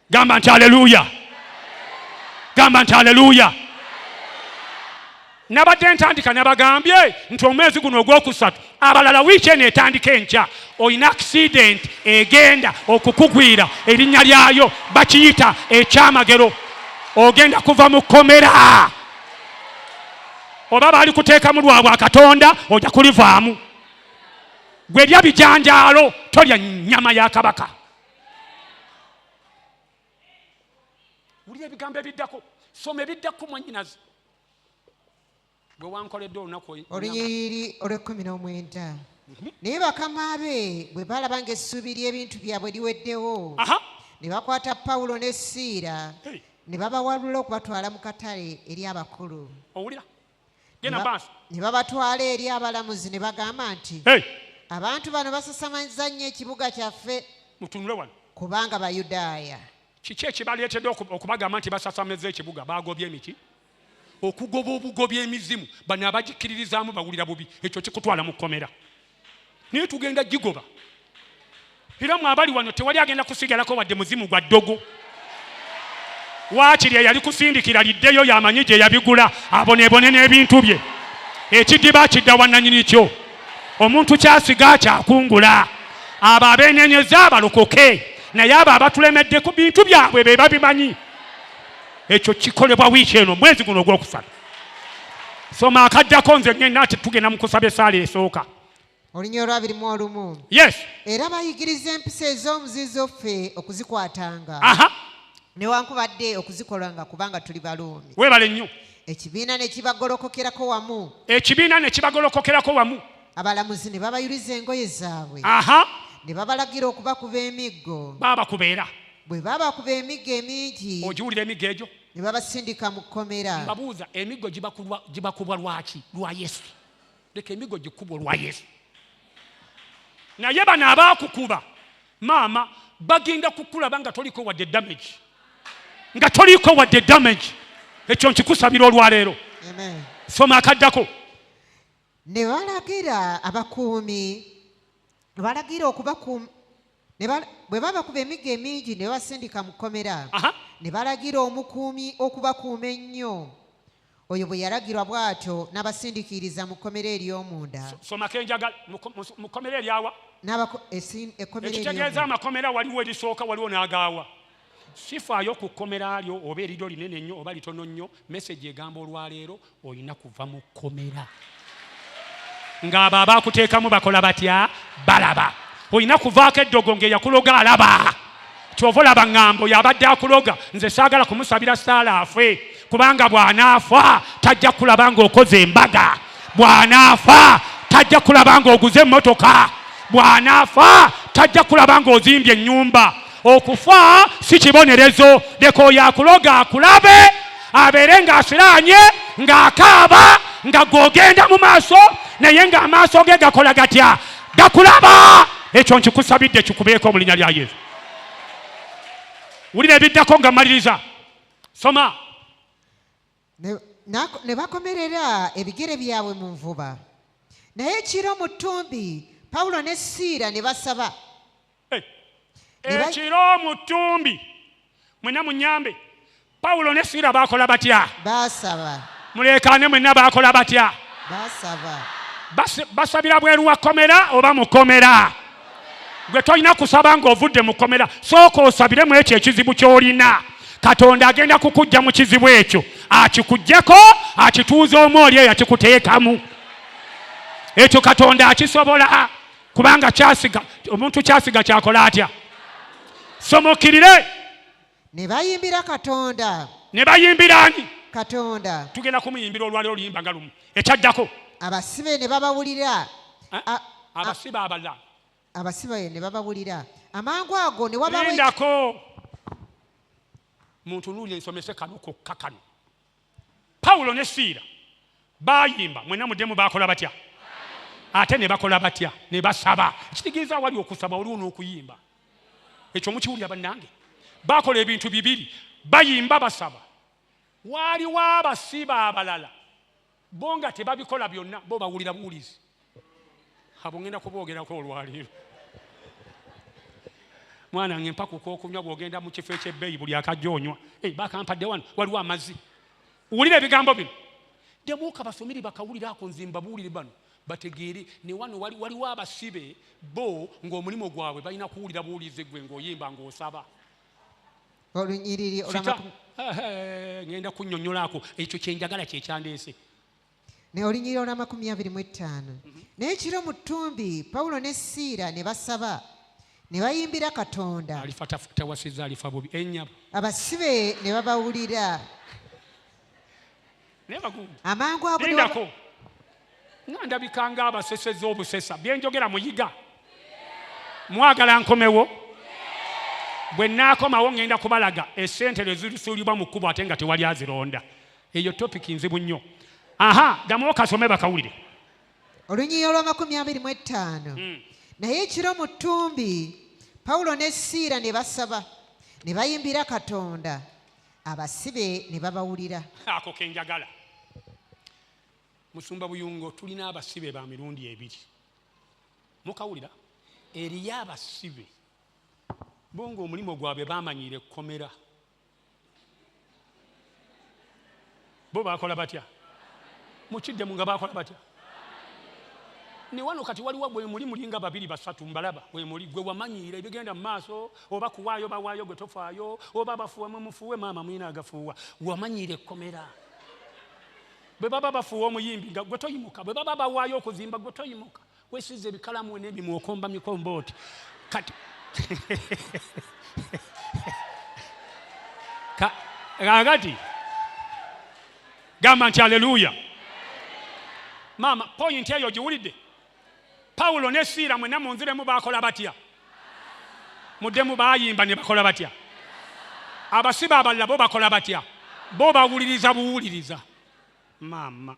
[SPEAKER 3] Gamba nti aleluya, gamba nti aleluya. Nabadde ntandika nabagambye nti omwezi guno ogwokusatu abalala wiiki eno etandika enkya olina accident egenda okukugwira, erinnya lyayo bakiyita ekyamagero, ogenda kuva mu kkomera oba baali kuteekamu lwa bwa Katonda ojja kulivaamu. Gwe lya bijanjaalo, tolya nnyama ya kabaka. Wulira ebigambo ebiddako, soma ebiddako mwannyinaze gwe wankoledde olunaku
[SPEAKER 4] Olunyiriri olw'ekkumi n'omwenda. Naye bakama be bwe balaba ng'essuubi ly'ebintu byabwe liweddewo, ne bakwata Pawulo ne Siira ne babawalula okubatwala mu katale eri abakulu.
[SPEAKER 3] Owulira? Genda maaso.
[SPEAKER 4] Ne babatwala eri abalamuzi ne bagamba nti, abantu bano basasamazza nnyo ekibuga kyaffe.
[SPEAKER 3] Mutunule wano.
[SPEAKER 4] Kubanga Bayudaaya.
[SPEAKER 3] Kiki ekibaleetedde okubagamba nti basasamizza ekibuga? Baagobye emiti. Okugoba obugobi emizimu, bano abagikkiririzaamu bawulira bubi, ekyo kikutwala mu kkomera. Naye tugenda gigoba. Era mwe abali wano tewali agenda kusigalako wadde muzimu gwa ddogo. Waakiri eyali kusindikira liddeyo yamanyi gye yabigula, aboneebone n'ebintu bye. Ekidiba kidda wa nannyini kyo. Omuntu ky'asiga ky'akungula. Abo abeenenyeza balokoke, naye abo abatulemedde ku bintu byabwe be babimanyi. Ekyo kikolebwa wiiki eno, mwezi guno ogwokusatu. Soma akaddako, nze ngenda ati tugenda mu kusaba essaala esooka.
[SPEAKER 4] Olunya olwabiri mu olumu.
[SPEAKER 3] Yes.
[SPEAKER 4] Era bayigiriza empisa ez'omuzizo ffe okuzikwatanga. Newankubadde okuzikolanga kubanga tuli Baruumi.
[SPEAKER 3] Weebale nnyo.
[SPEAKER 4] Ekibiina ne kibagolokokerako wamu.
[SPEAKER 3] Ekibiina ne kibagolokokerako wamu.
[SPEAKER 4] Abalamuzi ne babayuliza engoye zaabwe. Ne babalagira okubakuba emiggo.
[SPEAKER 3] Baabakubeera.
[SPEAKER 4] Bwe babakuba emiggo emingi.
[SPEAKER 3] Ogiwulira emiggo egyo?
[SPEAKER 4] Ne babasindika mu kkomera.
[SPEAKER 3] Mbabuuza, emiggo gibakubwa lwaki? Lwa Yesu. Leka emiggo gikubwe olwa Yesu. Naye bano abaakukuba maama bagenda kukulaba nga toliko wadde damage, nga toliko wadde damage. Ekyo nkikusabira olwaleero.
[SPEAKER 4] Amen.
[SPEAKER 3] Soma akaddako.
[SPEAKER 4] Ne balagira abakuumi, ne balagira okubakuuma, ne bwe babakuba emiggo emingi ne babasindika mu kkomera. Ne balagira omukuumi okubakuuma ennyo. Oyo bwe yalagirwa bw'atyo n'abasindiikiriza mu kkomera ery'omunda.
[SPEAKER 3] Somako enjagala mu kkomera eryawa?
[SPEAKER 4] Ekkomera
[SPEAKER 3] Ekitegeeza
[SPEAKER 4] ery'omunda.
[SPEAKER 3] amakomera waliwo erisooka, waliwo n'agaawa. Sifaayo ku kkomera lyo oba eriryo linene nnyo oba litono nnyo, message egamba olwaleero olina kuva mu kkomera. Ng'abo abakuteekamu bakola batya? Balaba. Olina kuvaako eddogo ng'eyakuloga alaba. Ky'ova olaba ŋŋambo y'abadde akuloga, nze saagala kumusabira ssaala afe, kubanga bw'anaafa tajja kulaba ng'okoze embaga, bw'anaafa tajja kulaba ng'oguze emmotoka, bw'anaafa tajja kulaba ng'ozimbye ennyumba. Okufa si kibonerezo. Leka oyo akuloga akulabe, abeere ng'asiraanye, ng'akaaba, nga gw'ogenda mu maaso, naye ng'amaaso ge gakola gatya? Gakulaba. Ekyo nkikusabidde kikubeeko mu linnya lya Yesu. Wulira ebiddako nga mmaliriza. Soma.
[SPEAKER 4] Ne bakomerera ebigere byabwe mu nvuba. Naye ekiro mu ttumbi Pawulo ne Siira ne basaba.
[SPEAKER 3] Ekiro mu ttumbi, mwenna munnyambe. Pawulo ne Siira baakola batya?
[SPEAKER 4] Baasaba.
[SPEAKER 3] Muleekaane mwenna, baakola batya?
[SPEAKER 4] Baasaba.
[SPEAKER 3] Basabira bweru wa kkomera oba mu kkomera? Gwe tolina kusaba ng'ovudde mu kkomera, sooka osabire mu ekyo ekizibu ky'olina. Katonda agenda kukuggya mu kizibu ekyo, akikuggyeko, akituuze omu oli eyo akikuteekamu. Ekyo Katonda akisobola, kubanga kyasiga omuntu kyasiga kyakola atya? Somokirire.
[SPEAKER 4] Ne bayimbira Katonda.
[SPEAKER 3] Ne bayimbira ani?
[SPEAKER 4] Katonda.
[SPEAKER 3] Tugenda kumuyimbira olwaliro oluyimba nga lumu. Ekyaddako,
[SPEAKER 4] Abasibe ne babawulira.
[SPEAKER 3] Eh? Abasibe abalala.
[SPEAKER 4] Abasibe ne babawulira amangu ago ne wabawo
[SPEAKER 3] Lindako, muntu nuulire nsomese kano kokka kano. Pawulo ne Siira bayimba, mwena muddemu, bakola batya? Ate ne bakola batya? Ne basaba. Kitegeeza awali okusaba waliwo n'okuyimba. Ekyo mukiwulira bannange? Bakola ebintu bibiri, bayimba, basaba. Waaliwo abasibe abalala bo nga tebabikola byonna, bo bawulira buwulizi. Abo ngenda kuboogerako olwaleero. Mwana nge, mpakuka okunywa. Bw'ogenda mu kifo ekyebbeeyi, buli akajja onywa. Hey, bakampadde wano, waliwo amazzi. Wulira ebigambo bino, demuuka basomere bakawulira ako. Nze mbabuulire bano bategeere. Ne wano waliwo abasibe bo ng'omulimu gwabwe balina kuwulira buwulize gwe ng'oyimba, ng'osaba.
[SPEAKER 4] Olunyiriri
[SPEAKER 3] Sita
[SPEAKER 4] olw'amakumi
[SPEAKER 3] Ngenda kunnyonnyolaako ekyo kyenjagala, kyekyandeese.
[SPEAKER 4] Ne olunyiriri olw'amakumi abiri mu ttaano. Naye ekiro mu ttumbi Pawulo ne Siira ne basaba ne bayimbira Katonda.
[SPEAKER 3] Alifa tawasizza alifa bubi ennyabo.
[SPEAKER 4] Abasibe ne babawulira.
[SPEAKER 3] Naye bagundi
[SPEAKER 4] Amangu ago ne waba-
[SPEAKER 3] lindako, nga ndabika nga abaseseza obusesa. Byenjogera muyiga, mwagala nkomewo? Bwe naakomawo ngenda kubalaga esente lwe zisuulibwa mu kkubo ate nga tewali azironda. Eyo topic nzibu nnyo. Aha, ddamu okasome bakawulire.
[SPEAKER 4] Olunyiriri olw'amakumi abiri mu ttaano. Naye ekiro mu ttumbi Pawulo ne Siira ne basaba ne bayimbira Katonda, abasibe ne babawulira.
[SPEAKER 3] Ako kenjagala, musumba Buyungo. Tulina abasibe ba mirundi ebiri, mukawulira? Eriyo abasibe bo nga omulimu gwabwe bamanyiire ekkomera. Bo bakola batya? Mukiddemu, nga bakola batya? Ne wano kati waliwo bwe muli, mulinga babiri basatu mbalaba. Bwe muli, gwe wamanyiira ebigenda mu maaso, oba kuwaayo bawaayo, gwe tofaayo, oba bafuuwa mwe mufuuwe, maama mwina agafuuwa. Wamanyiira ekkomera. Bwe baba bafuuwa omuyimbi nga gwe toyimuka, bwe baba bawaayo okuzimba gwe toyimuka, wesiza ebikalamu n'emimwa, okomba mikomba oti. Kati kakati gamba nti aleluya. Maama, point eyo giwulidde? Pawulo ne Siira, mwenna munziremu, bakola batya? Muddemu, bayimba ne bakola batya? Abasibe abalala bo bakola batya? Bo bawuliriza buwuliriza. Maama,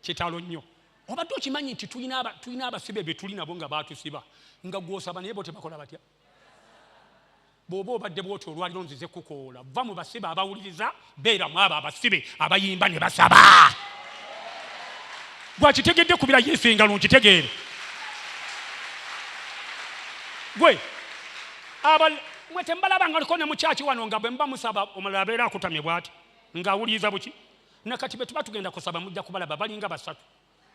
[SPEAKER 3] kitalo nnyo. Obadde okimanyi nti tulina abasibe be tuli nabo nga batusiba nga gwosaba, naye bo tebakola batya? Bw'oba obadde bwoti olwaliro, nzize kukoola. Va mu basibe abawuliriza, beera mu abo abasibe abayimba ne basaba. Gwakitegedde, kubira Yesu engalo nkitegeere. Gwe mwe tembalaba nga liko ne mukyaki wano, nga bwe muba musaba omulala abeera akutamye bw'ati ng'awuliriza buki. Nakati bwe tuba tugenda kusaba, mujja kubalaba balinga basatu.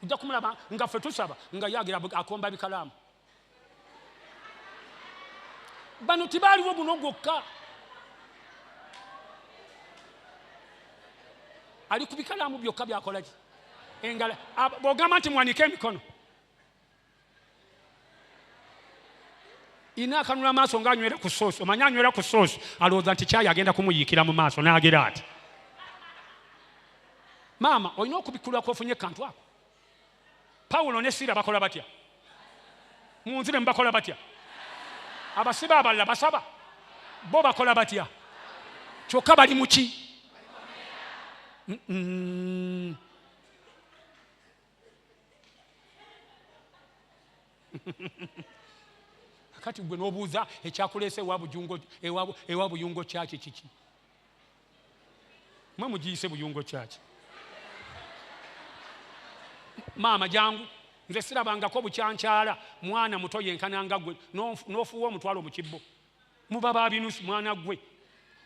[SPEAKER 3] Ojja kumulaba nga ffe tusaba nga yagira akomba bikalaamu. Bano tibaaliwo guno gwokka, ali ku bikalaamu byokka byakolaki engala. Bw'ogamba nti muwanike emikono, ina akanula amaaso ng'anywera ku soosi. Omanyi anywera ku soosi, alowooza nti kyayi agenda kumuyiikira mu maaso n'agira ati. Maama, olina okubikkulwa kwofunye kantu ako. Pawulo ne Siira bakola batya? Munzire, mubakola batya? Abasibe abalala basaba, bo bakola batya? Kyokka bali muki? Mm-mm. Kati gwe n'obuuza ekyakuleese ewa Bujungo, ewa Buyungo kyaki kiki? Mwe mugiyise Buyungo kyaki? Maama jangu, nze sirabangako bukyankyala. Mwana muto yenkananga gwe, n'ofuuwa omutwalo mu kibbo. Muba ba binusu. Mwana gwe,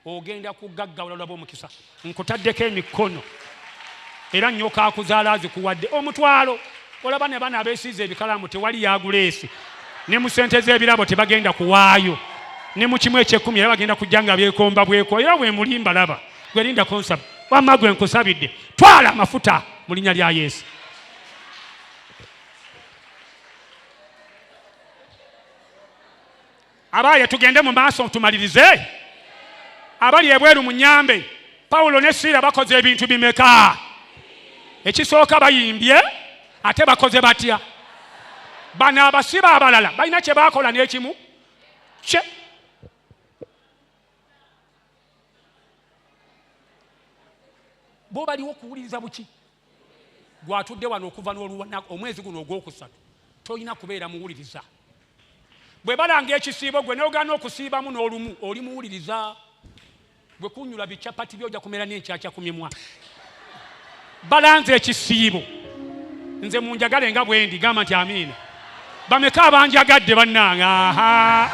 [SPEAKER 3] ogenda kugaggawala, olaba omukisa. Nkutaddeko emikono era nnyoka akuzaala azikuwadde omutwalo. Olaba ne bana abeesiiza ebikalamu, tewali yaguleese. Ne mu sente z'ebirabo tebagenda kuwaayo, ne mu kimu ekyekumi era bagenda kujja nga beekomba bweko. Era bwe mulimba, laba gwe, linda konsaba. Wamma gwe nkusabidde, twala amafuta mu linnya lya Yesu. Abaaye tugende mu maaso tumalirize. Abali ebweru munyambe. Pawulo ne Siira bakoze ebintu bimeka? Ekisooka bayimbye, ate bakoze batya? Bano abasibe abalala balina kye baakola n'ekimu kye. Bo baliwo kuwuliriza buki? Gwatudde wano okuva n'oluwana omwezi guno ogwokusatu, tolina kubeera muwuliriza. Bwe balanga ekisiibo gwe n'ogaana okusiibamu n'olumu, oli muwuliriza. Gwe kunyula bichapati byo ojja kumera n'enkyakya ku mimwa. Balanze ekisiibo, nze munjagale nga bwendi, gamba nti amiina. Bameka abanjagadde bannange? Aha,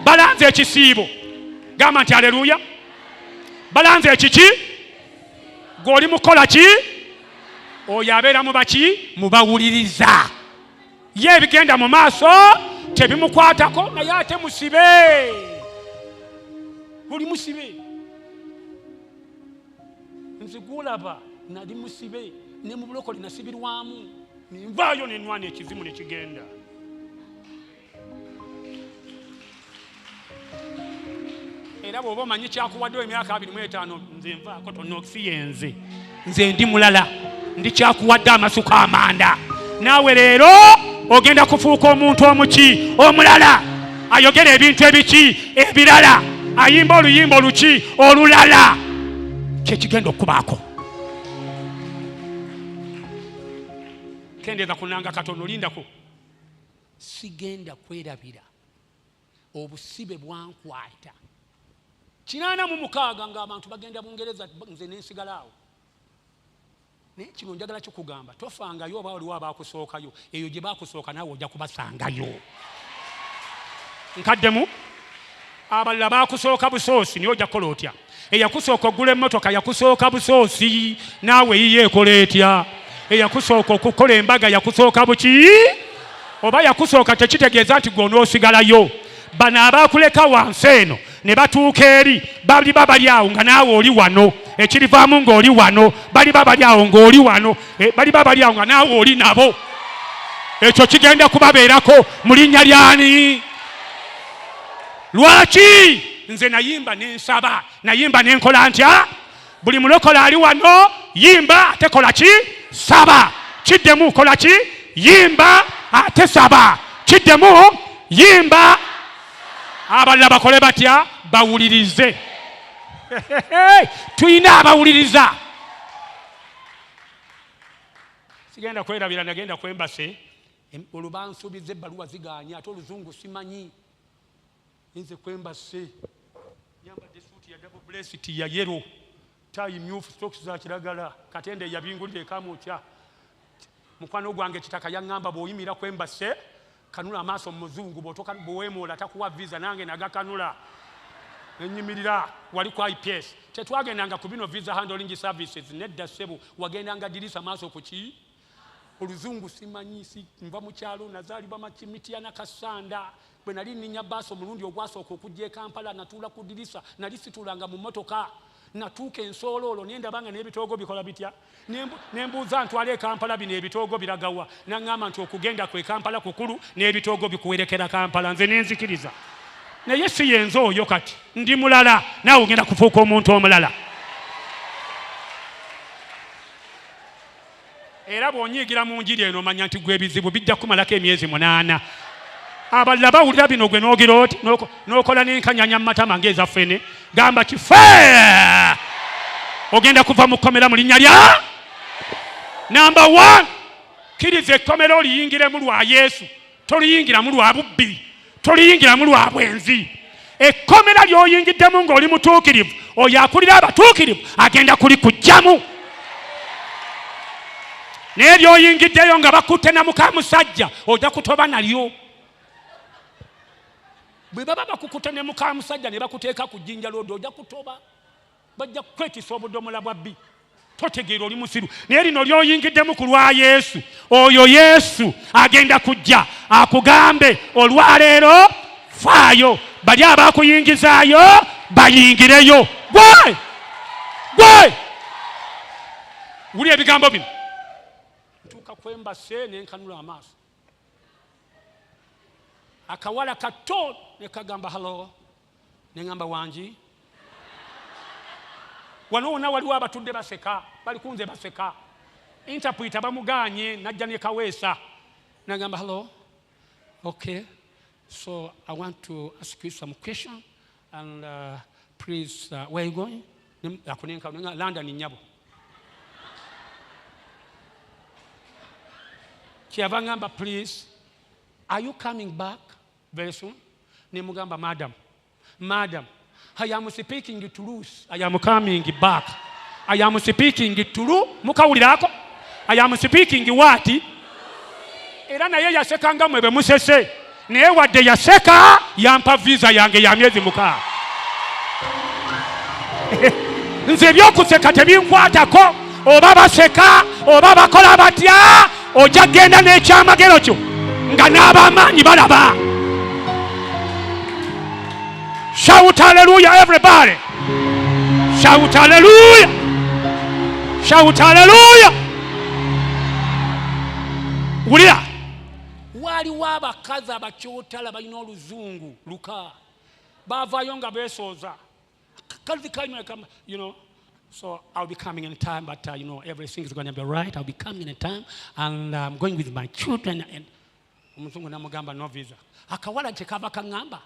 [SPEAKER 3] balanze ekisiibo, gamba nti aleluya. Balanze ekiki? Gwe oli mukola ki? Oyo abeera mu baki? Mubawuliriza. Ye ebigenda mu maaso tebimukwatako, naye ate musibe. Oli musibe. Nze gwolaba nali musibe, ne mu bulokole nasibirwamu, nenvaayo nenwana ekizimu nekigenda. Era bw'oba omanyi kyakuwaddewo emyaka 25, nze nvaako tonosiyenze, nze ndi mulala, ndi kyakuwadde amasuka amanda. Naawe leero ogenda kufuuka omuntu omuki omulala, ayogera ebintu ebiki ebirala, ayimba oluyimba oluki olulala, kyekigenda okubaako. Kendeeza kunanga katono, lindako. Sigenda kwerabira obusibe bwankwata 86 ng'abantu bagenda Bungereza, nze nensigala awo. Naye kino njagala kikugamba, tofangayo oba waliwo abakusookayo, eyo gye bakusooka naawe ojja kubasangayo. Nkaddemu, abalala bakusooka busoosi, naye ojja kukola otya? Eyakusooka okugula emmotoka yakusooka busoosi, naawe yiyo ekola etya? Eyakusooka okukola embaga yakusooka buki? Oba yakusooka tekitegeeza nti gwe onoosigalayo. Bano abakuleka wansi eno ne batuuka eri, baliba bali awo nga naawe oli wano, ekirivaamu ng'oli wano, baliba bali awo ng'oli wano, baliba bali awo nga naawe oli nabo. Ekyo kigenda kubabeerako mu linnya lyani? Lwaki nze nayimba ne nsaba, nayimba ne nkola ntya? Buli mulokole ali wano yimba ate kola ki? Saba. Kiddemu kola ki? Yimba ate saba. Kiddemu yimba. Abalala bakole batya? Bawulirize. Tulina abawuliriza. Sigenda kwerabira, nagenda kwembase, olwo bansuubiza ebbaluwa zigaanye, ate oluzungu simanyi. Nze kwembase nyambadde suuti ya double breast ya yellow, tayi myufu, socks za kiragala. Katende yabingulira ekamwokya. Mukwano gwange Kitaka yaŋŋamba bw'oyimira kwembase kanula amaaso mu muzungu, bw'oweemoola takuwa visa. Nange nagakanula nenyimirira wali ku IPS. Tetwagendanga ku bino visa handling services, nedda ssebo, wagendanga dirisa maaso ku ki? Oluzungu simanyi, si nva mu kyalo, nazaalibwa Mityana Kasanda. Bwe nali nninnya bbaasi omulundi ogwasooka okujja e Kampala, natuula ku ddirisa, nali situulanga mu mmotoka. Natuuka ensooloolo ne ndaba nga n'ebitoogo bikola bitya, ne mbuuza ntwala e Kampala bino ebitoogo biragawa, n'aŋŋamba nti okugenda kwe Kampala kukulu n'ebitoogo bikuwerekera Kampala. Nze ne nzikiriza, naye si yenze oyo kati ndi mulala, naawe ogenda kufuuka omuntu omulala. Era bw'onyiigira mu njiri eno omanya nti gwe ebizibu bijja kukumalako emyezi 8. Abalala bawulira bino gwe n'ogira oti n'okola n'enkanyanya mu matama ng'eza ffene, gamba kife ogenda kuva mu kkomera mu linnya lya namba 1. Kkiriza ekkomera oliyingiremu lwa Yesu, toliyingiramu lwa bubbi, toliyingiramu lwa bwenzi. Ekkomera ly'oyingiddemu ng'oli mutuukirivu, oyo akulira abatuukirivu agenda kulikuggyamu. Naye ly'oyingiddeyo nga bakutte na muka musajja, ojja kutoba nalyo. Bwe baba bakukutte ne muka musajja ne bakuteeka ku jjinja loodi, ojja kutoba. Bajja kukwetisa obudomola bwa bbi, totegeera oli musiru. Naye lino ly'oyingiddemu ku lwa Yesu, oyo Yesu agenda kujja akugambe olwaleero faayo, bali abakuyingizaayo bayingireyo. Gwe Gwe wuli ebigambo bino. Ntuuka kwembase nenkanula amaaso. Akawala kato ne kagamba hello. Nengamba wangi. Wano wonna waliwo abatudde baseka, bali kunze baseka. Interpreter bamuganye najja ne Kaweesa. Nagamba hello. Okay. So I want to ask you some question and please where are you going? Akunenka London nyabo. Kyeyava ngamba please, are you coming back very soon? Ne mugamba madam, madam, I am speaking to Ruth. I am coming back. I am speaking to Ruth. Mukawulirako? I am speaking what? Era naye yaseka nga mwe bemusese. Naye wadde yaseka yampa visa yange ya myezi 6. Nze ebyokuseka tebinkwatako, oba baseka oba bakola batya, ojja kugenda n'ekyamagero kyo nga n'ab'amaanyi balaba. Shout hallelujah everybody. Shout hallelujah. Shout hallelujah. Wulira. Waliwo abakazi abakyotala balina oluzungu luka. Bavaayo nga beesooza. You know, so I'll be coming in time, but you know, everything is going to be right. I'll be coming in time, and I'm going with my children. And omuzungu namugamba no visa. Akawala kyekava kaŋŋamba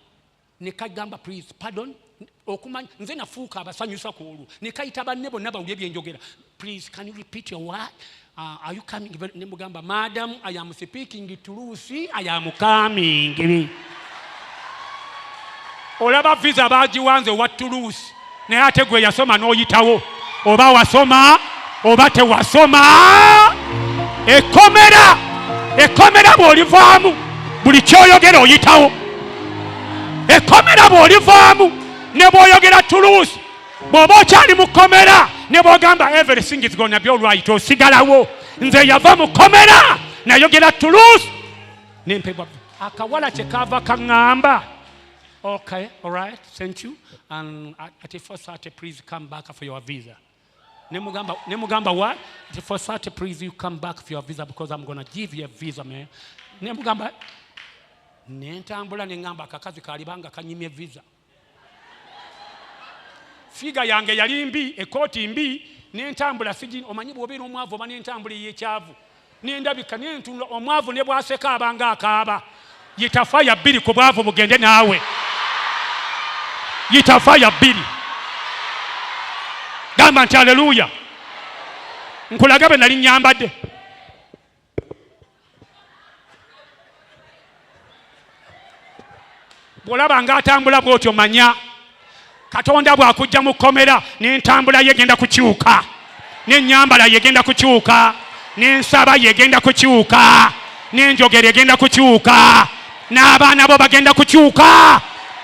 [SPEAKER 3] ne kagamba please pardon. Okumanya nze nafuuka abasanyusa ku olwo ne kayita banne bonna bawulire bye njogera. Please can you repeat your word? Are you coming? Ne mugamba madam, I am speaking to Lucy. I am coming. Olaba visa bagiwanze wa Toulouse naye ate gwe yasoma n'oyitawo, oba wasoma oba tewasoma. Ekkomera, ekkomera bw'olivaamu buli ky'oyogera oyitawo. Ekkomera bw'olivaamu ne bw'oyogera Toulouse, bw'oba okyali mu kkomera ne bw'ogamba everything is gonna be all right, osigalawo. Nze yava mu kkomera nayogera Toulouse nempebwa. Akawala kyekava kaŋŋamba okay, all right, thank you. And at 4:30, please come back for your visa. Nemugamba what? At 4:30, please you come back for your visa because I'm going to give you a visa, man. Nemugamba, nentambula nengamba akakazi kalibanga kanyimye visa. Figa yange yali mbi, ekooti mbi, nentambula siji, omanyi bw'obeera omwavu oba nentambula ey'ekyavu. Nendabika nentunula omwavu ne bw'aseka abanga akaaba. Yitafa ya bbiri ku bwavu bugende naawe. Yitafa ya bbiri. Gamba nti haleluya. Nkulaga bwe nali nnyambadde. Bw'olaba ng'atambula bw'otyo manya Katonda bw'akujja mu kkomera n'entambula ye egenda kukyuka, n'ennyambala ye egenda kukyuka, n'ensaba ye egenda kukyuka, n'enjogera egenda kukyuka, n'abaana bo bagenda kukyuka,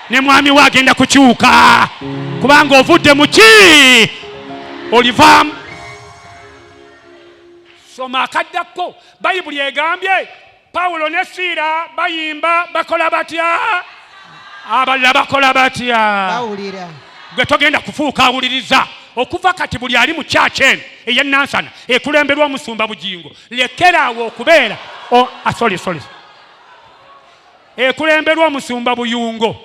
[SPEAKER 3] ne mwami we agenda kukyuka, kubanga ovudde mu ki olivaamu. Soma akaddako. Bayibuli egambye Pawulo ne Siira bayimba bakola batya? Abalala bakola batya?
[SPEAKER 4] Bawulira.
[SPEAKER 3] Gwe togenda kufuuka awuliriza. Okuva kati buli ali mu church eno ey'e Nansana ekulemberwa omusumba Bugingo, lekera awo okubeera sorry, sorry. Ekulemberwa omusumba Buyungo.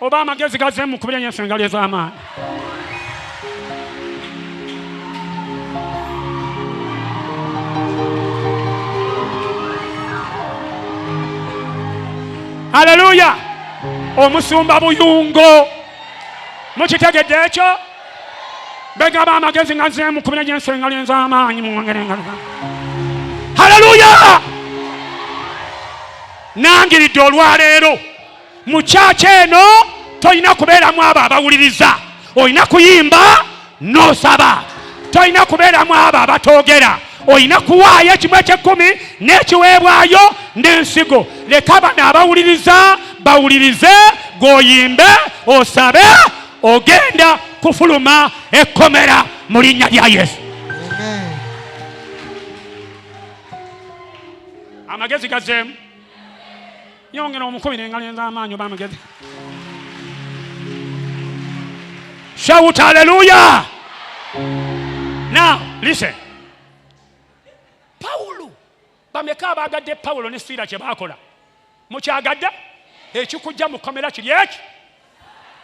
[SPEAKER 3] Oba amagezi gazze mu kubira Yesu engalo ez'amaanyi. Haleluya! Omusumba Buyungo, mukitegedde ekyo? Begaba amagezi nga nze mukubira Yesu engalo ez'amaanyi, muwongere engalo. Haleluya! Nangiridde olwaleero mu kyaki eno tolina kubeeramu abo abawuliriza, olina kuyimba n'osaba. Tolina kubeeramu abo abatoogera, olina kuwaayo ekimu eky'ekkumi n'ekiweebwayo n'ensigo. Leka bano abawuliriza bawulirize, gw'oyimbe osabe, ogenda kufuluma ekkomera mu linnya lya Yesu.
[SPEAKER 4] Amen.
[SPEAKER 3] Amagezi gazeemu. Yongera omukubira engalo ez'amaanyi oba amagezi. Shout hallelujah. Now listen, Pawulo, bameka abaagadde Pawulo ne Siira kye baakola? Mukyagadde? Ekikujja mu kkomera kiri eki,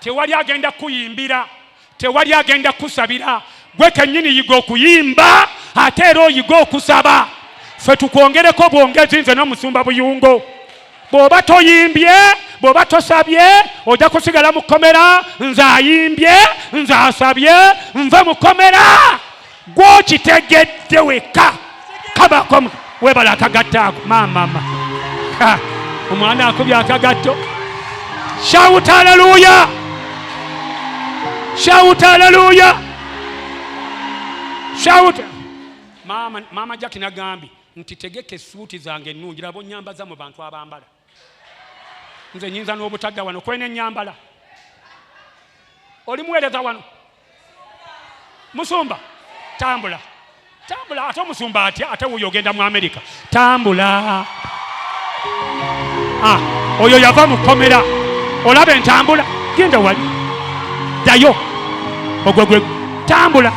[SPEAKER 3] tewali agenda kukuyimbira, tewali agenda kukusabira, gwe kennyini yiga okuyimba ate era oyiga okusaba. Ffe tukwongereko bwongezi, nze n'omusumba Buyungo. Bw'oba toyimbye, bw'oba tosabye, ojja kusigala mu kkomera. Nze ayimbye, nze asabye, nve mu kkomera. Gw'okitegedde wekka. Kabako webala akagatto ako maamama, omwana akubye akagatto. Shout haleluya, shout haleluya, shout. Maama, maama Jackie nagambye nti tegeka essuuti zange ennungi, laba onyambaza mu bantu abambala. Nze nyinza n'obutadda wano kwene ennyambala. Oli muweereza wano, musumba, tambula, tambula. Ate omusumba atya? Ate wuyo ogenda mu Amerika, tambula. Ah, oyo yava mu kkomera, olaba entambula. Genda wali, ddayo ogwo gwe tambula,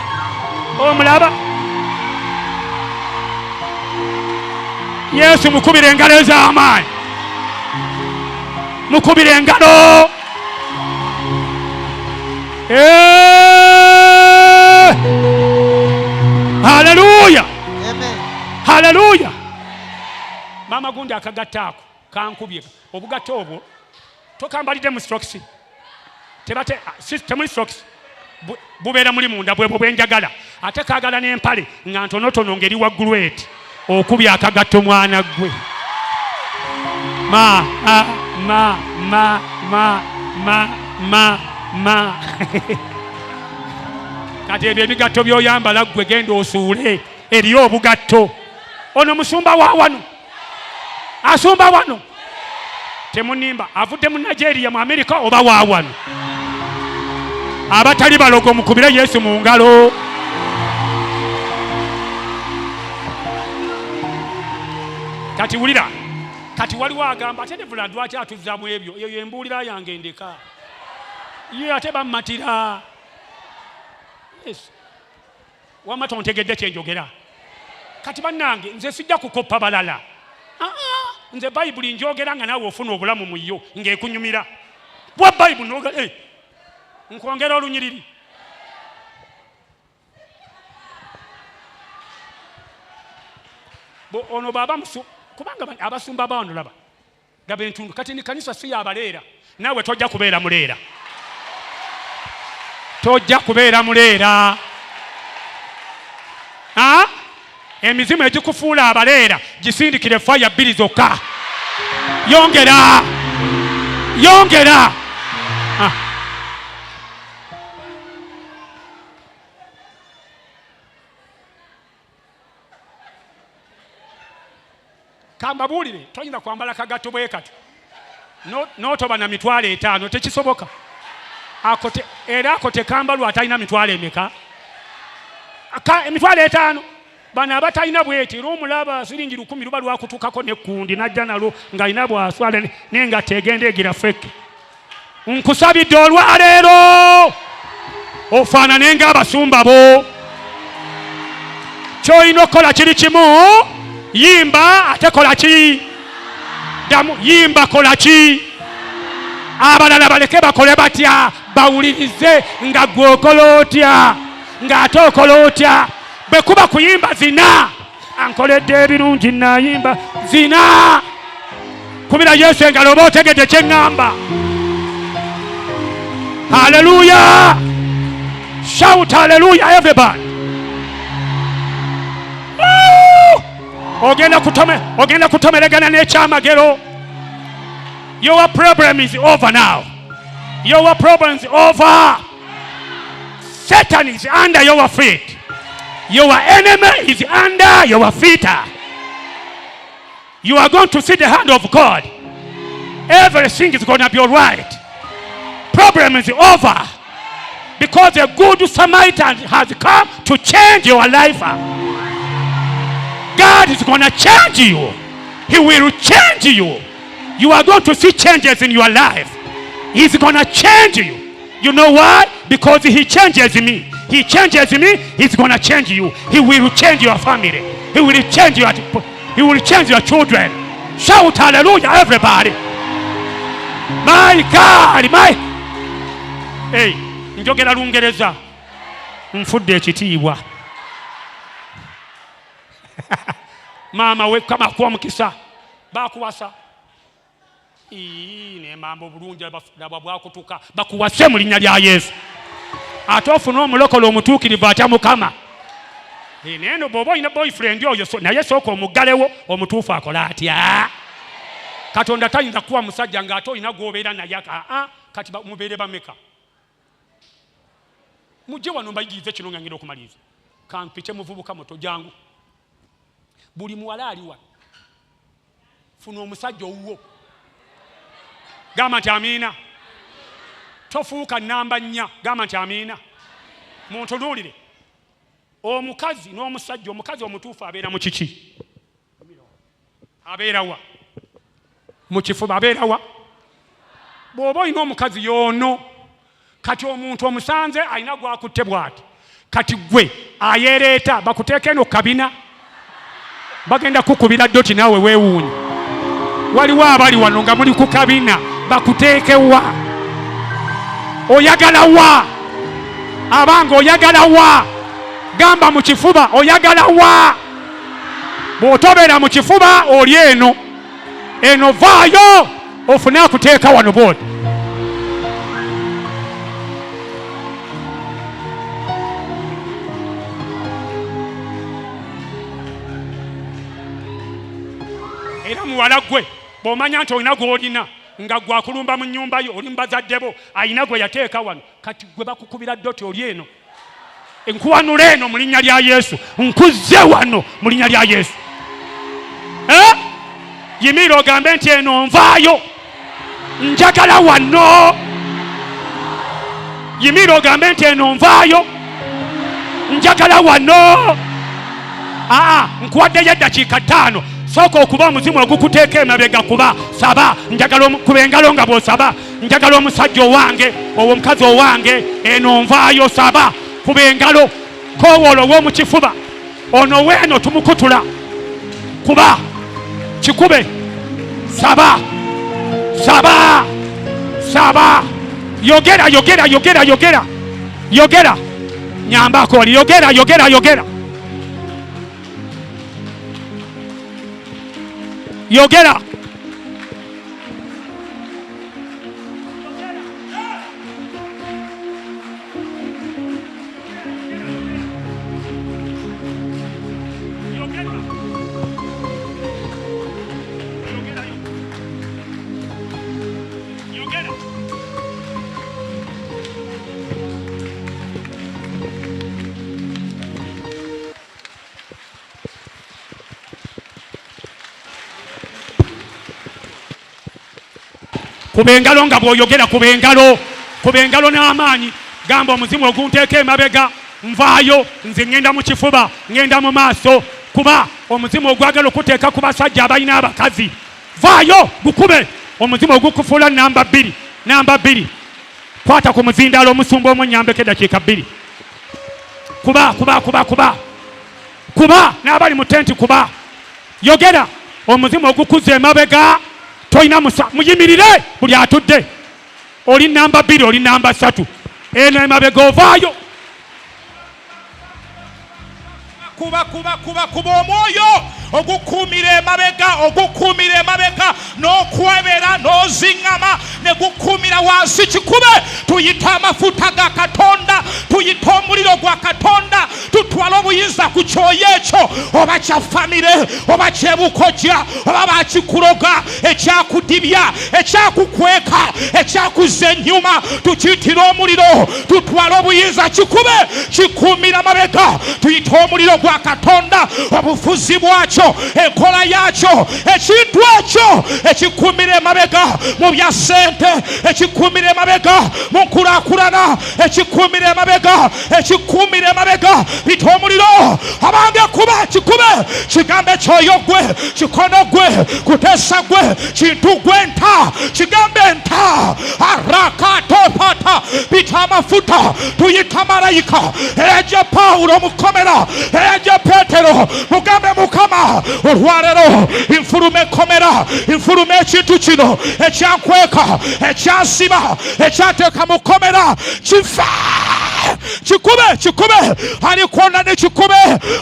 [SPEAKER 3] omulaba. Yesu mukubira engalo ez'amaanyi, mukubira engalo. Eh! Haleluya, haleluya. Maama gundi akagatta ako kankubye obugatta obwo tokambalidde mu strokes, tebate temuli strokes, bubeera muli munda bwebwo bwenjagala. Ate kaagala n'empale nga ntonotono ng'eri waggulu eti. Okubya akagatto mwana ggwe. Ma a ma ma ma ma ma ma. Kati ebyo ebigatto by'oyambala ggwe genda osuule eriyo obugatto. Ono musumba wa wano, asumba wano, temunimba, avudde mu Nigeria, mu Amerika oba wa wano? Abatali balogo mukubire Yesu mu ngalo. Kati wulira, kati waliwo agamba ate Reverend lwaki atuzzamu ebyo? Eyo embuulira yange ndeka ye, ate bammatira. Yes. Wamma tontegedde kyenjogera. Kati bannange, nze sijja kukoppa balala. Aa, nze Bayibuli njogera nga naawe ofuna obulamu mu yo ng'ekunyumira bwa Bayibuli noga eh, nkwongera olunyiriri. Ono baba musu kubanga abasumba bano laba laba entundu. Kati ni kanisa si yabaleera, naawe tojja kubeera muleera, tojja kubeera muleera. Emizimu egikufuula abaleera gisindikire faya bbiri zokka. Yongera, yongera. Kambabuulire, toyinza kwambala kagatto bwe katyo n'otoba na 50,000, tekisoboka. Era ako tekambalwa atalina mitwalo emeka? 50,000. Bano abatalina bweti, era omulaba siringi 1,000 luba lwakutukako nekkundi najja nalwo ng'alina bwaswala n'engatto egenda egira feke. Nkusabidde olwaleero ofaanane ng'abasumba bo. Ky'olina okukola kiri kimu, yimba ate kola ki? Ddamu, yimba, kola ki? Abalala baleke bakole batya? Bawulirize nga gwe okola otya, ng'ate okola otya. Bwe kuba kuyimba, zina ankoledde ebirungi, nayimba zina. Kubira Yesu engalo oba otegedde kye ŋŋamba. Haleluya, shout haleluya everybody. Ogenda kutome, ogenda kutomeregana n'ekyamagero. Your problem is over now, your problem is over. Satan is under your feet, your enemy is under your feet. You are going to see the hand of God. Everything is going to be all right. Problem is over because a good Samaritan has come to change your life. God is going to change you. He will change you. You are going to see changes in your life. He's going to change you. You know why? Because he changes me. He changes me, he's gonna change you. He will change your family. He will change your, he will change your children. Shout hallelujah everybody. My God, my Hey, njogera Lungereza. Nfudde ekitiibwa. Maama we kama kuwa mukisa. Bakuwasa. Nemamba obulungi laba bwakutuka bakuwase mu linnya lya Yesu. Ate ofune omulokole omutuukirivu atya Mukama. Naye no bw'oba olina boyfriend oyo naye sooka omuggalewo omutuufu akola atya. Katonda tayinza kuwa musajja ng'ate olina gw'obeera naye aa kati mubeere bameka. Mujje wano mbayigirize kino nga ngenda okumaliriza. Kampite muvubuka muto jangu. Buli muwala ali wano funa omusajja owuwo. Gamba nti amiina. Tofuuka namba 4. Gamba nti amiina. Muntunuulire. Omukazi n'omusajja, omukazi omutuufu abeera mu kiki? Abeera wa? Mu kifuba. Abeera wa? Bw'oba olina omukazi y'ono, kati omuntu omusanze alina gwakutte bw'ati, kati gwe ayeereeta bakuteeka eno kabina, bagenda kukubira doti naawe weewuunye. Waliwo abali wano nga muli ku kabina bakuteeke wa? Oyagala wa? Abange oyagala wa? Gamba mu kifuba oyagala wa? Bw'otobeera mu kifuba oli eno eno, vaayo ofune akuteeka wano bw'oti. Era muwala gwe bw'omanya nti olina gw'olina nga gwe akulumba mu nnyumba yo, oli mu bazadde bo, alina gwe yateeka wano, kati gwe bakukubira doti oli eno. Nkuwanula eno mu linnya lya Yesu, nkuzze wano mu linnya lya Yesu. Yimirira ogambe nti eno nvaayo, njagala wano. Yimirira ogambe nti eno nvaayo, njagala wano. Aa, nkuwaddeyo eddakiika 5. Sooka okuba omuzimu ogukuteeka emabega, kuba saba, njagala kuba engalo nga bw'osaba, njagala omusajja owange, owo omukazi owange, eno nvaayo. Saba, kuba engalo, koowoola ow'omu kifuba, ono weeno tumukutula, kuba kikube, saba, saba, saba, yogera, yogera, yogera, yogera, yogera, nyambako oli, yogera, yogera, yogera, yogera. Kuba engalo nga bw'oyogera, kuba engalo, kuba engalo n'amaanyi. Gamba omuzimu ogunteeka emabega, nvaayo, nze ŋŋenda mu kifuba, ŋŋenda mu maaso. Kuba omuzimu ogwagala okuteeka ku basajja abalina abakazi, vaayo gukube. Omuzimu ogukufuula namba 2, namba 2. Kwata ku muzindaalo omusumba omunnyambeko eddakiika 2. Kuba, kuba, kuba, kuba, kuba n'abali mu tenti, kuba, yogera. Omuzimu ogukuza emabega, tolina musa, muyimirire buli atudde. Oli namba 2, oli namba 3, eno emabega ovaayo.
[SPEAKER 6] Kuba, kuba, kuba, kuba omwoyo ogukuumira emabega, ogukuumira emabega n'okwebera n'oziŋŋama ne gukuumira wansi. Kikube, tuyita amafuta ga Katonda, tuyita omuliro gwa Katonda, tutwala obuyinza ku kyoyo ekyo, oba kya famire, oba kyebukojja, oba bakikuloga, ekyakudibya, ekyakukweka, ekyakuzza ennyuma, tukiyitira omuliro, tutwala obuyinza. Kikube, kikuumira mabega, tuyita omuliro gwa Katonda, obufuzi bwakyo, enkola yakyo, ekintu ekyo ekikuumira emabega mu bya ssente, ekikuumira emabega mu nkulaakulana, ekikuumira emabega, ekikuumira emabega Bita omuliro abange kuba kikube kigambe kyoyo gwe kikono gwe kutesa gwe kintu gwe nta kigambe nta arakatopata bita amafuta tuyita malayika eyaja Pawulo mukomera eyaja Petero mugambe Mukama olwalero nfuluma ekkomera nfuluma ekintu kino ekyankweka ekyansiba ekyanteeka mu kkomera kifa kikube kikube ali kwona ne kikube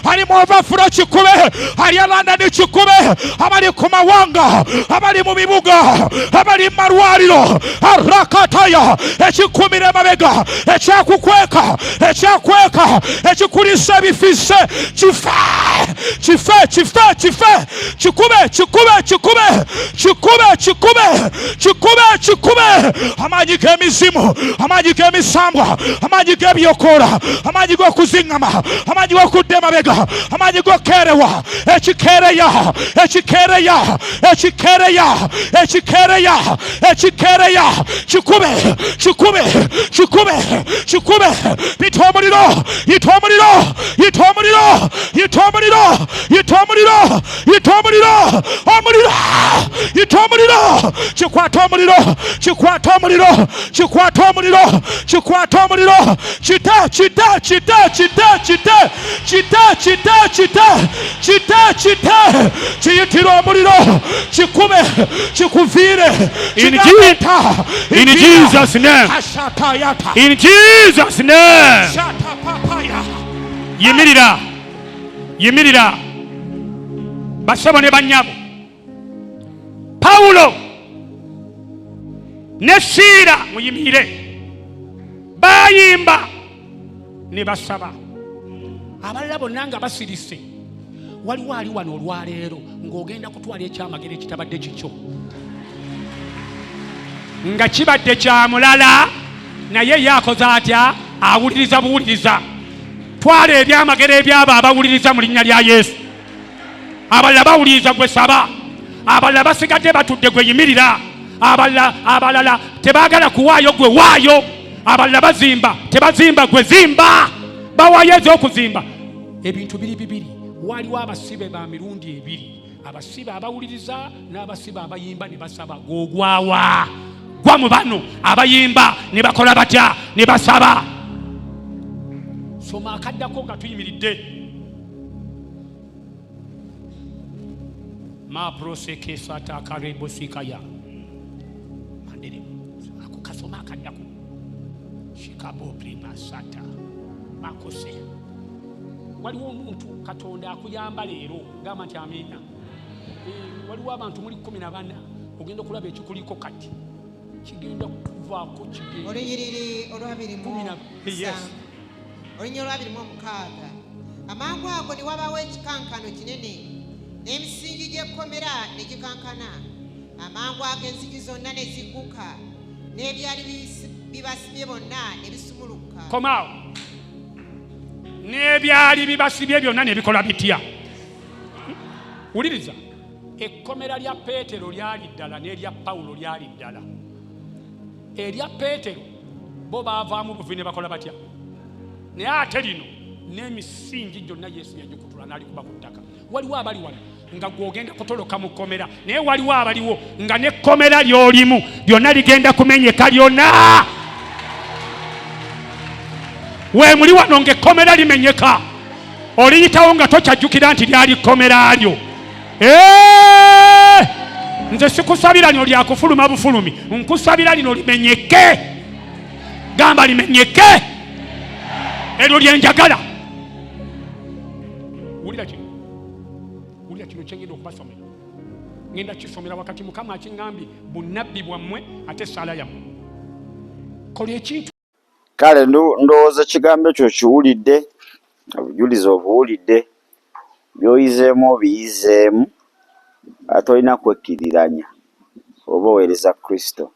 [SPEAKER 6] ali mu overflow kikube ali alanda ne kikube abali ku mawanga abali mu bibuga abali mu malwaliro arakataya ekikumira emabega ekyakukweka ekyakweka ekikulisa ebifise kife kife kife kife kikube kikube kikube kikube kikube kikube kikube amaanyi g'emizimu amaanyi g'emisambwa amaanyi g'ebyokoola amaanyi g'okuziŋŋama amaanyi g'okudda emabega amaanyi g'okeerewa ekikeereya ekikeereya ekikeereya ekikeereya ekikeereya kikube kikube kikube kikube yita omuliro yita omuliro yita omuliro yita omuliro yita omuliro yita omuliro omuliro yita omuliro kikwata omuliro kikwata omuliro kikwata omuliro kikwata omuliro kita kita kita kita kita kita kita kita kita kita kiyitira omuliro kikube kikuviire
[SPEAKER 3] In Jesus name. In Jesus name. Yimirira yimirira basebo ne bannyabo Pawulo ne Siira muyimirire bayimba ne basaba abalala bonna nga basirise waliwo ali wano olwaleero ng'ogenda kutwala ekyamagero ekitabadde kikyo nga kibadde kya mulala naye ye akoze atya awuliriza buwuliriza twala ebyamagero ebyabo abawuliriza mu linnya lya Yesu abalala bawuliriza gwe saba abalala basigadde batudde gwe yimirira abalala tebaagala kuwaayo gwe waayo abalala bazimba tebazimba gwe zimba bawaayo ez'okuzimba ebintu biri bibiri waliwo abasibe ba mirundi ebiri abasibe abawuliriza n'abasibe abayimba ne basaba gwogwawa gwa mu bano abayimba ne bakola batya ne basaba soma akaddako nga tuyimiridde maprosekesatakarebosikaya mandere ako kasoma akaddako shikaboprimasata makose waliwo omuntu Katonda akuyamba leero gamba nti amiina waliwo abantu muli 14 ogenda okulaba ekikuliko kati kigenda kuvaako kigenda
[SPEAKER 4] olunyiriri olwabiri olunyiriri olwabiri mu omukaaga amangu ago ne wabaawo ekikankano kinene n'emisingi gy'ekkomera ne gikankana amangu ago enzigi zonna ne zigguka n'ebyali bibasibye bonna ne bisumuluka
[SPEAKER 3] komaawo n'ebyali bibasibye byonna ne bikola bitya wuliriza ekkomera lya Peetero lyali ddala n'erya Pawulo lyali ddala erya Peetero bo baavaamu buvi ne bakola batya naye ate lino n'emisingi gyonna Yesu yagikutula n'alikuba ku ttaka waliwo abali wano nga gw'ogenda kutoloka mu kkomera naye waliwo abaliwo nga n'ekkomera ly'olimu lyonna ligenda kumenyeka lyonna weemuli wano ng'ekkomera limenyeka oliyitawo nga tokyajjukira nti lyali kkomera lyo nze sikusabira lino lyakufuluma bufulumi nkusabira lino limenyeke gamba limenyeke eryo lyenjagala wulira kino wulira kino kyengenda okubasomera ngenda kisomera wakati Mukama akiŋŋambye bunnabbi bwammwe ate essaala yammwe kola ekintu
[SPEAKER 2] kale ndowooza ekigambo ekyo kiwulidde obujulizi obuwulidde by'oyizeemu obiyizeemu ate olina kwekkiriranya oba oweereza Kristo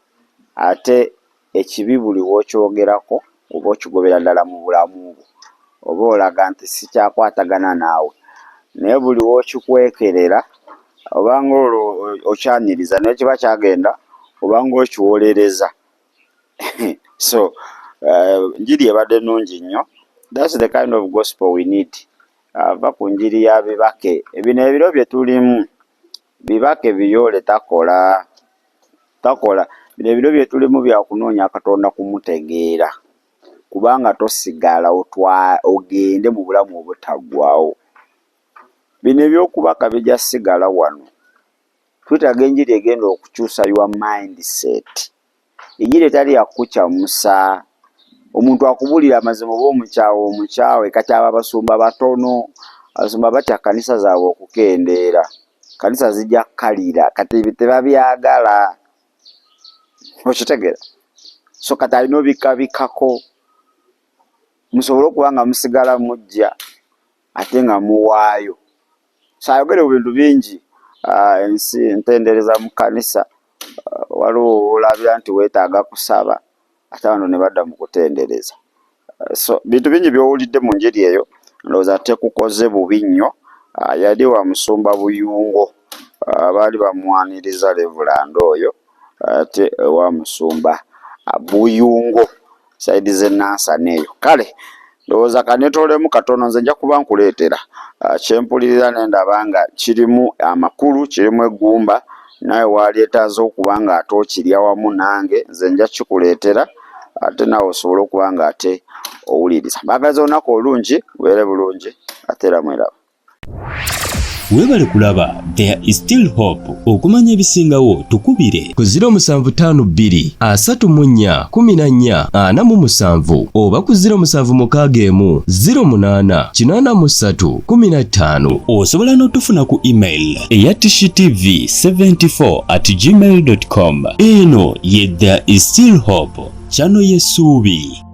[SPEAKER 2] ate ekibi buli w'okyogerako oba okigobera ddala mu bulamu bwo oba olaga nti sikyakwatagana naawe naye buli w'okikwekerera obanga olwo okyaniriza naye kiba kyagenda obanga okiwolereza so njiri ebadde nnungi nnyo That's the kind of gospel we need. Ava ku njiri ya bibake. Bino ebiro bye tulimu bibake biyoole takola takola. Bino ebiro bye tulimu bya kunoonya Katonda kumutegeera kubanga tosigala otwa ogende mu bulamu obutaggwaawo. Bino eby'okubaka bijja sigala wano. Twetaaga enjiri egenda okukyusa your mindset. Enjiri etali ya kukukyamusa. Omuntu akubuulira amazima oba omukyawe omukyawe. Kati abo abasumba batono. Abasumba batya kkanisa zaabwe okukendeera. Kkanisa zijja kukalira. Kati ebyo tebabyagala. Okitegeera? So kati alina obikabikako musobole okuba nga musigala mujja ate nga muwaayo. So ayogere ku bintu bingi ah, ensi ntendereza mu kkanisa ah, waliwo olabira nti weetaaga kusaba ate bano ne badda mu kutendereza. Ah, so bintu bingi by'owulidde mu njiri eyo ndowooza tekukoze bubi nnyo. Yali wa musumba Buyungo, baali bamwaniriza Levulanda oyo ate ewa musumba Buyungo saidi z'e Nansana eyo. Kale ndowooza kanetoolemu katono, nze nja kuba nkuleetera kye mpulirira ne ndaba nga kirimu amakulu, kirimu eggumba, naawe waalyetaaze okuba nga ate okirya wamu nange, nze nja kikuleetera ate naawe osobole okuba nga ate owuliriza. Mbaagaliza olunaku olungi, mubeere bulungi ate era mweraba.
[SPEAKER 1] Webale kulaba There is still hope. Okumanya ebisingawo tukubire
[SPEAKER 7] ku 0752 34 14 47 oba ku 0761 08 83 15.
[SPEAKER 1] Osobola n'otufuna ku email eya tishtv74 at gmail com. Eno ye There is still hope, channel y'essuubi.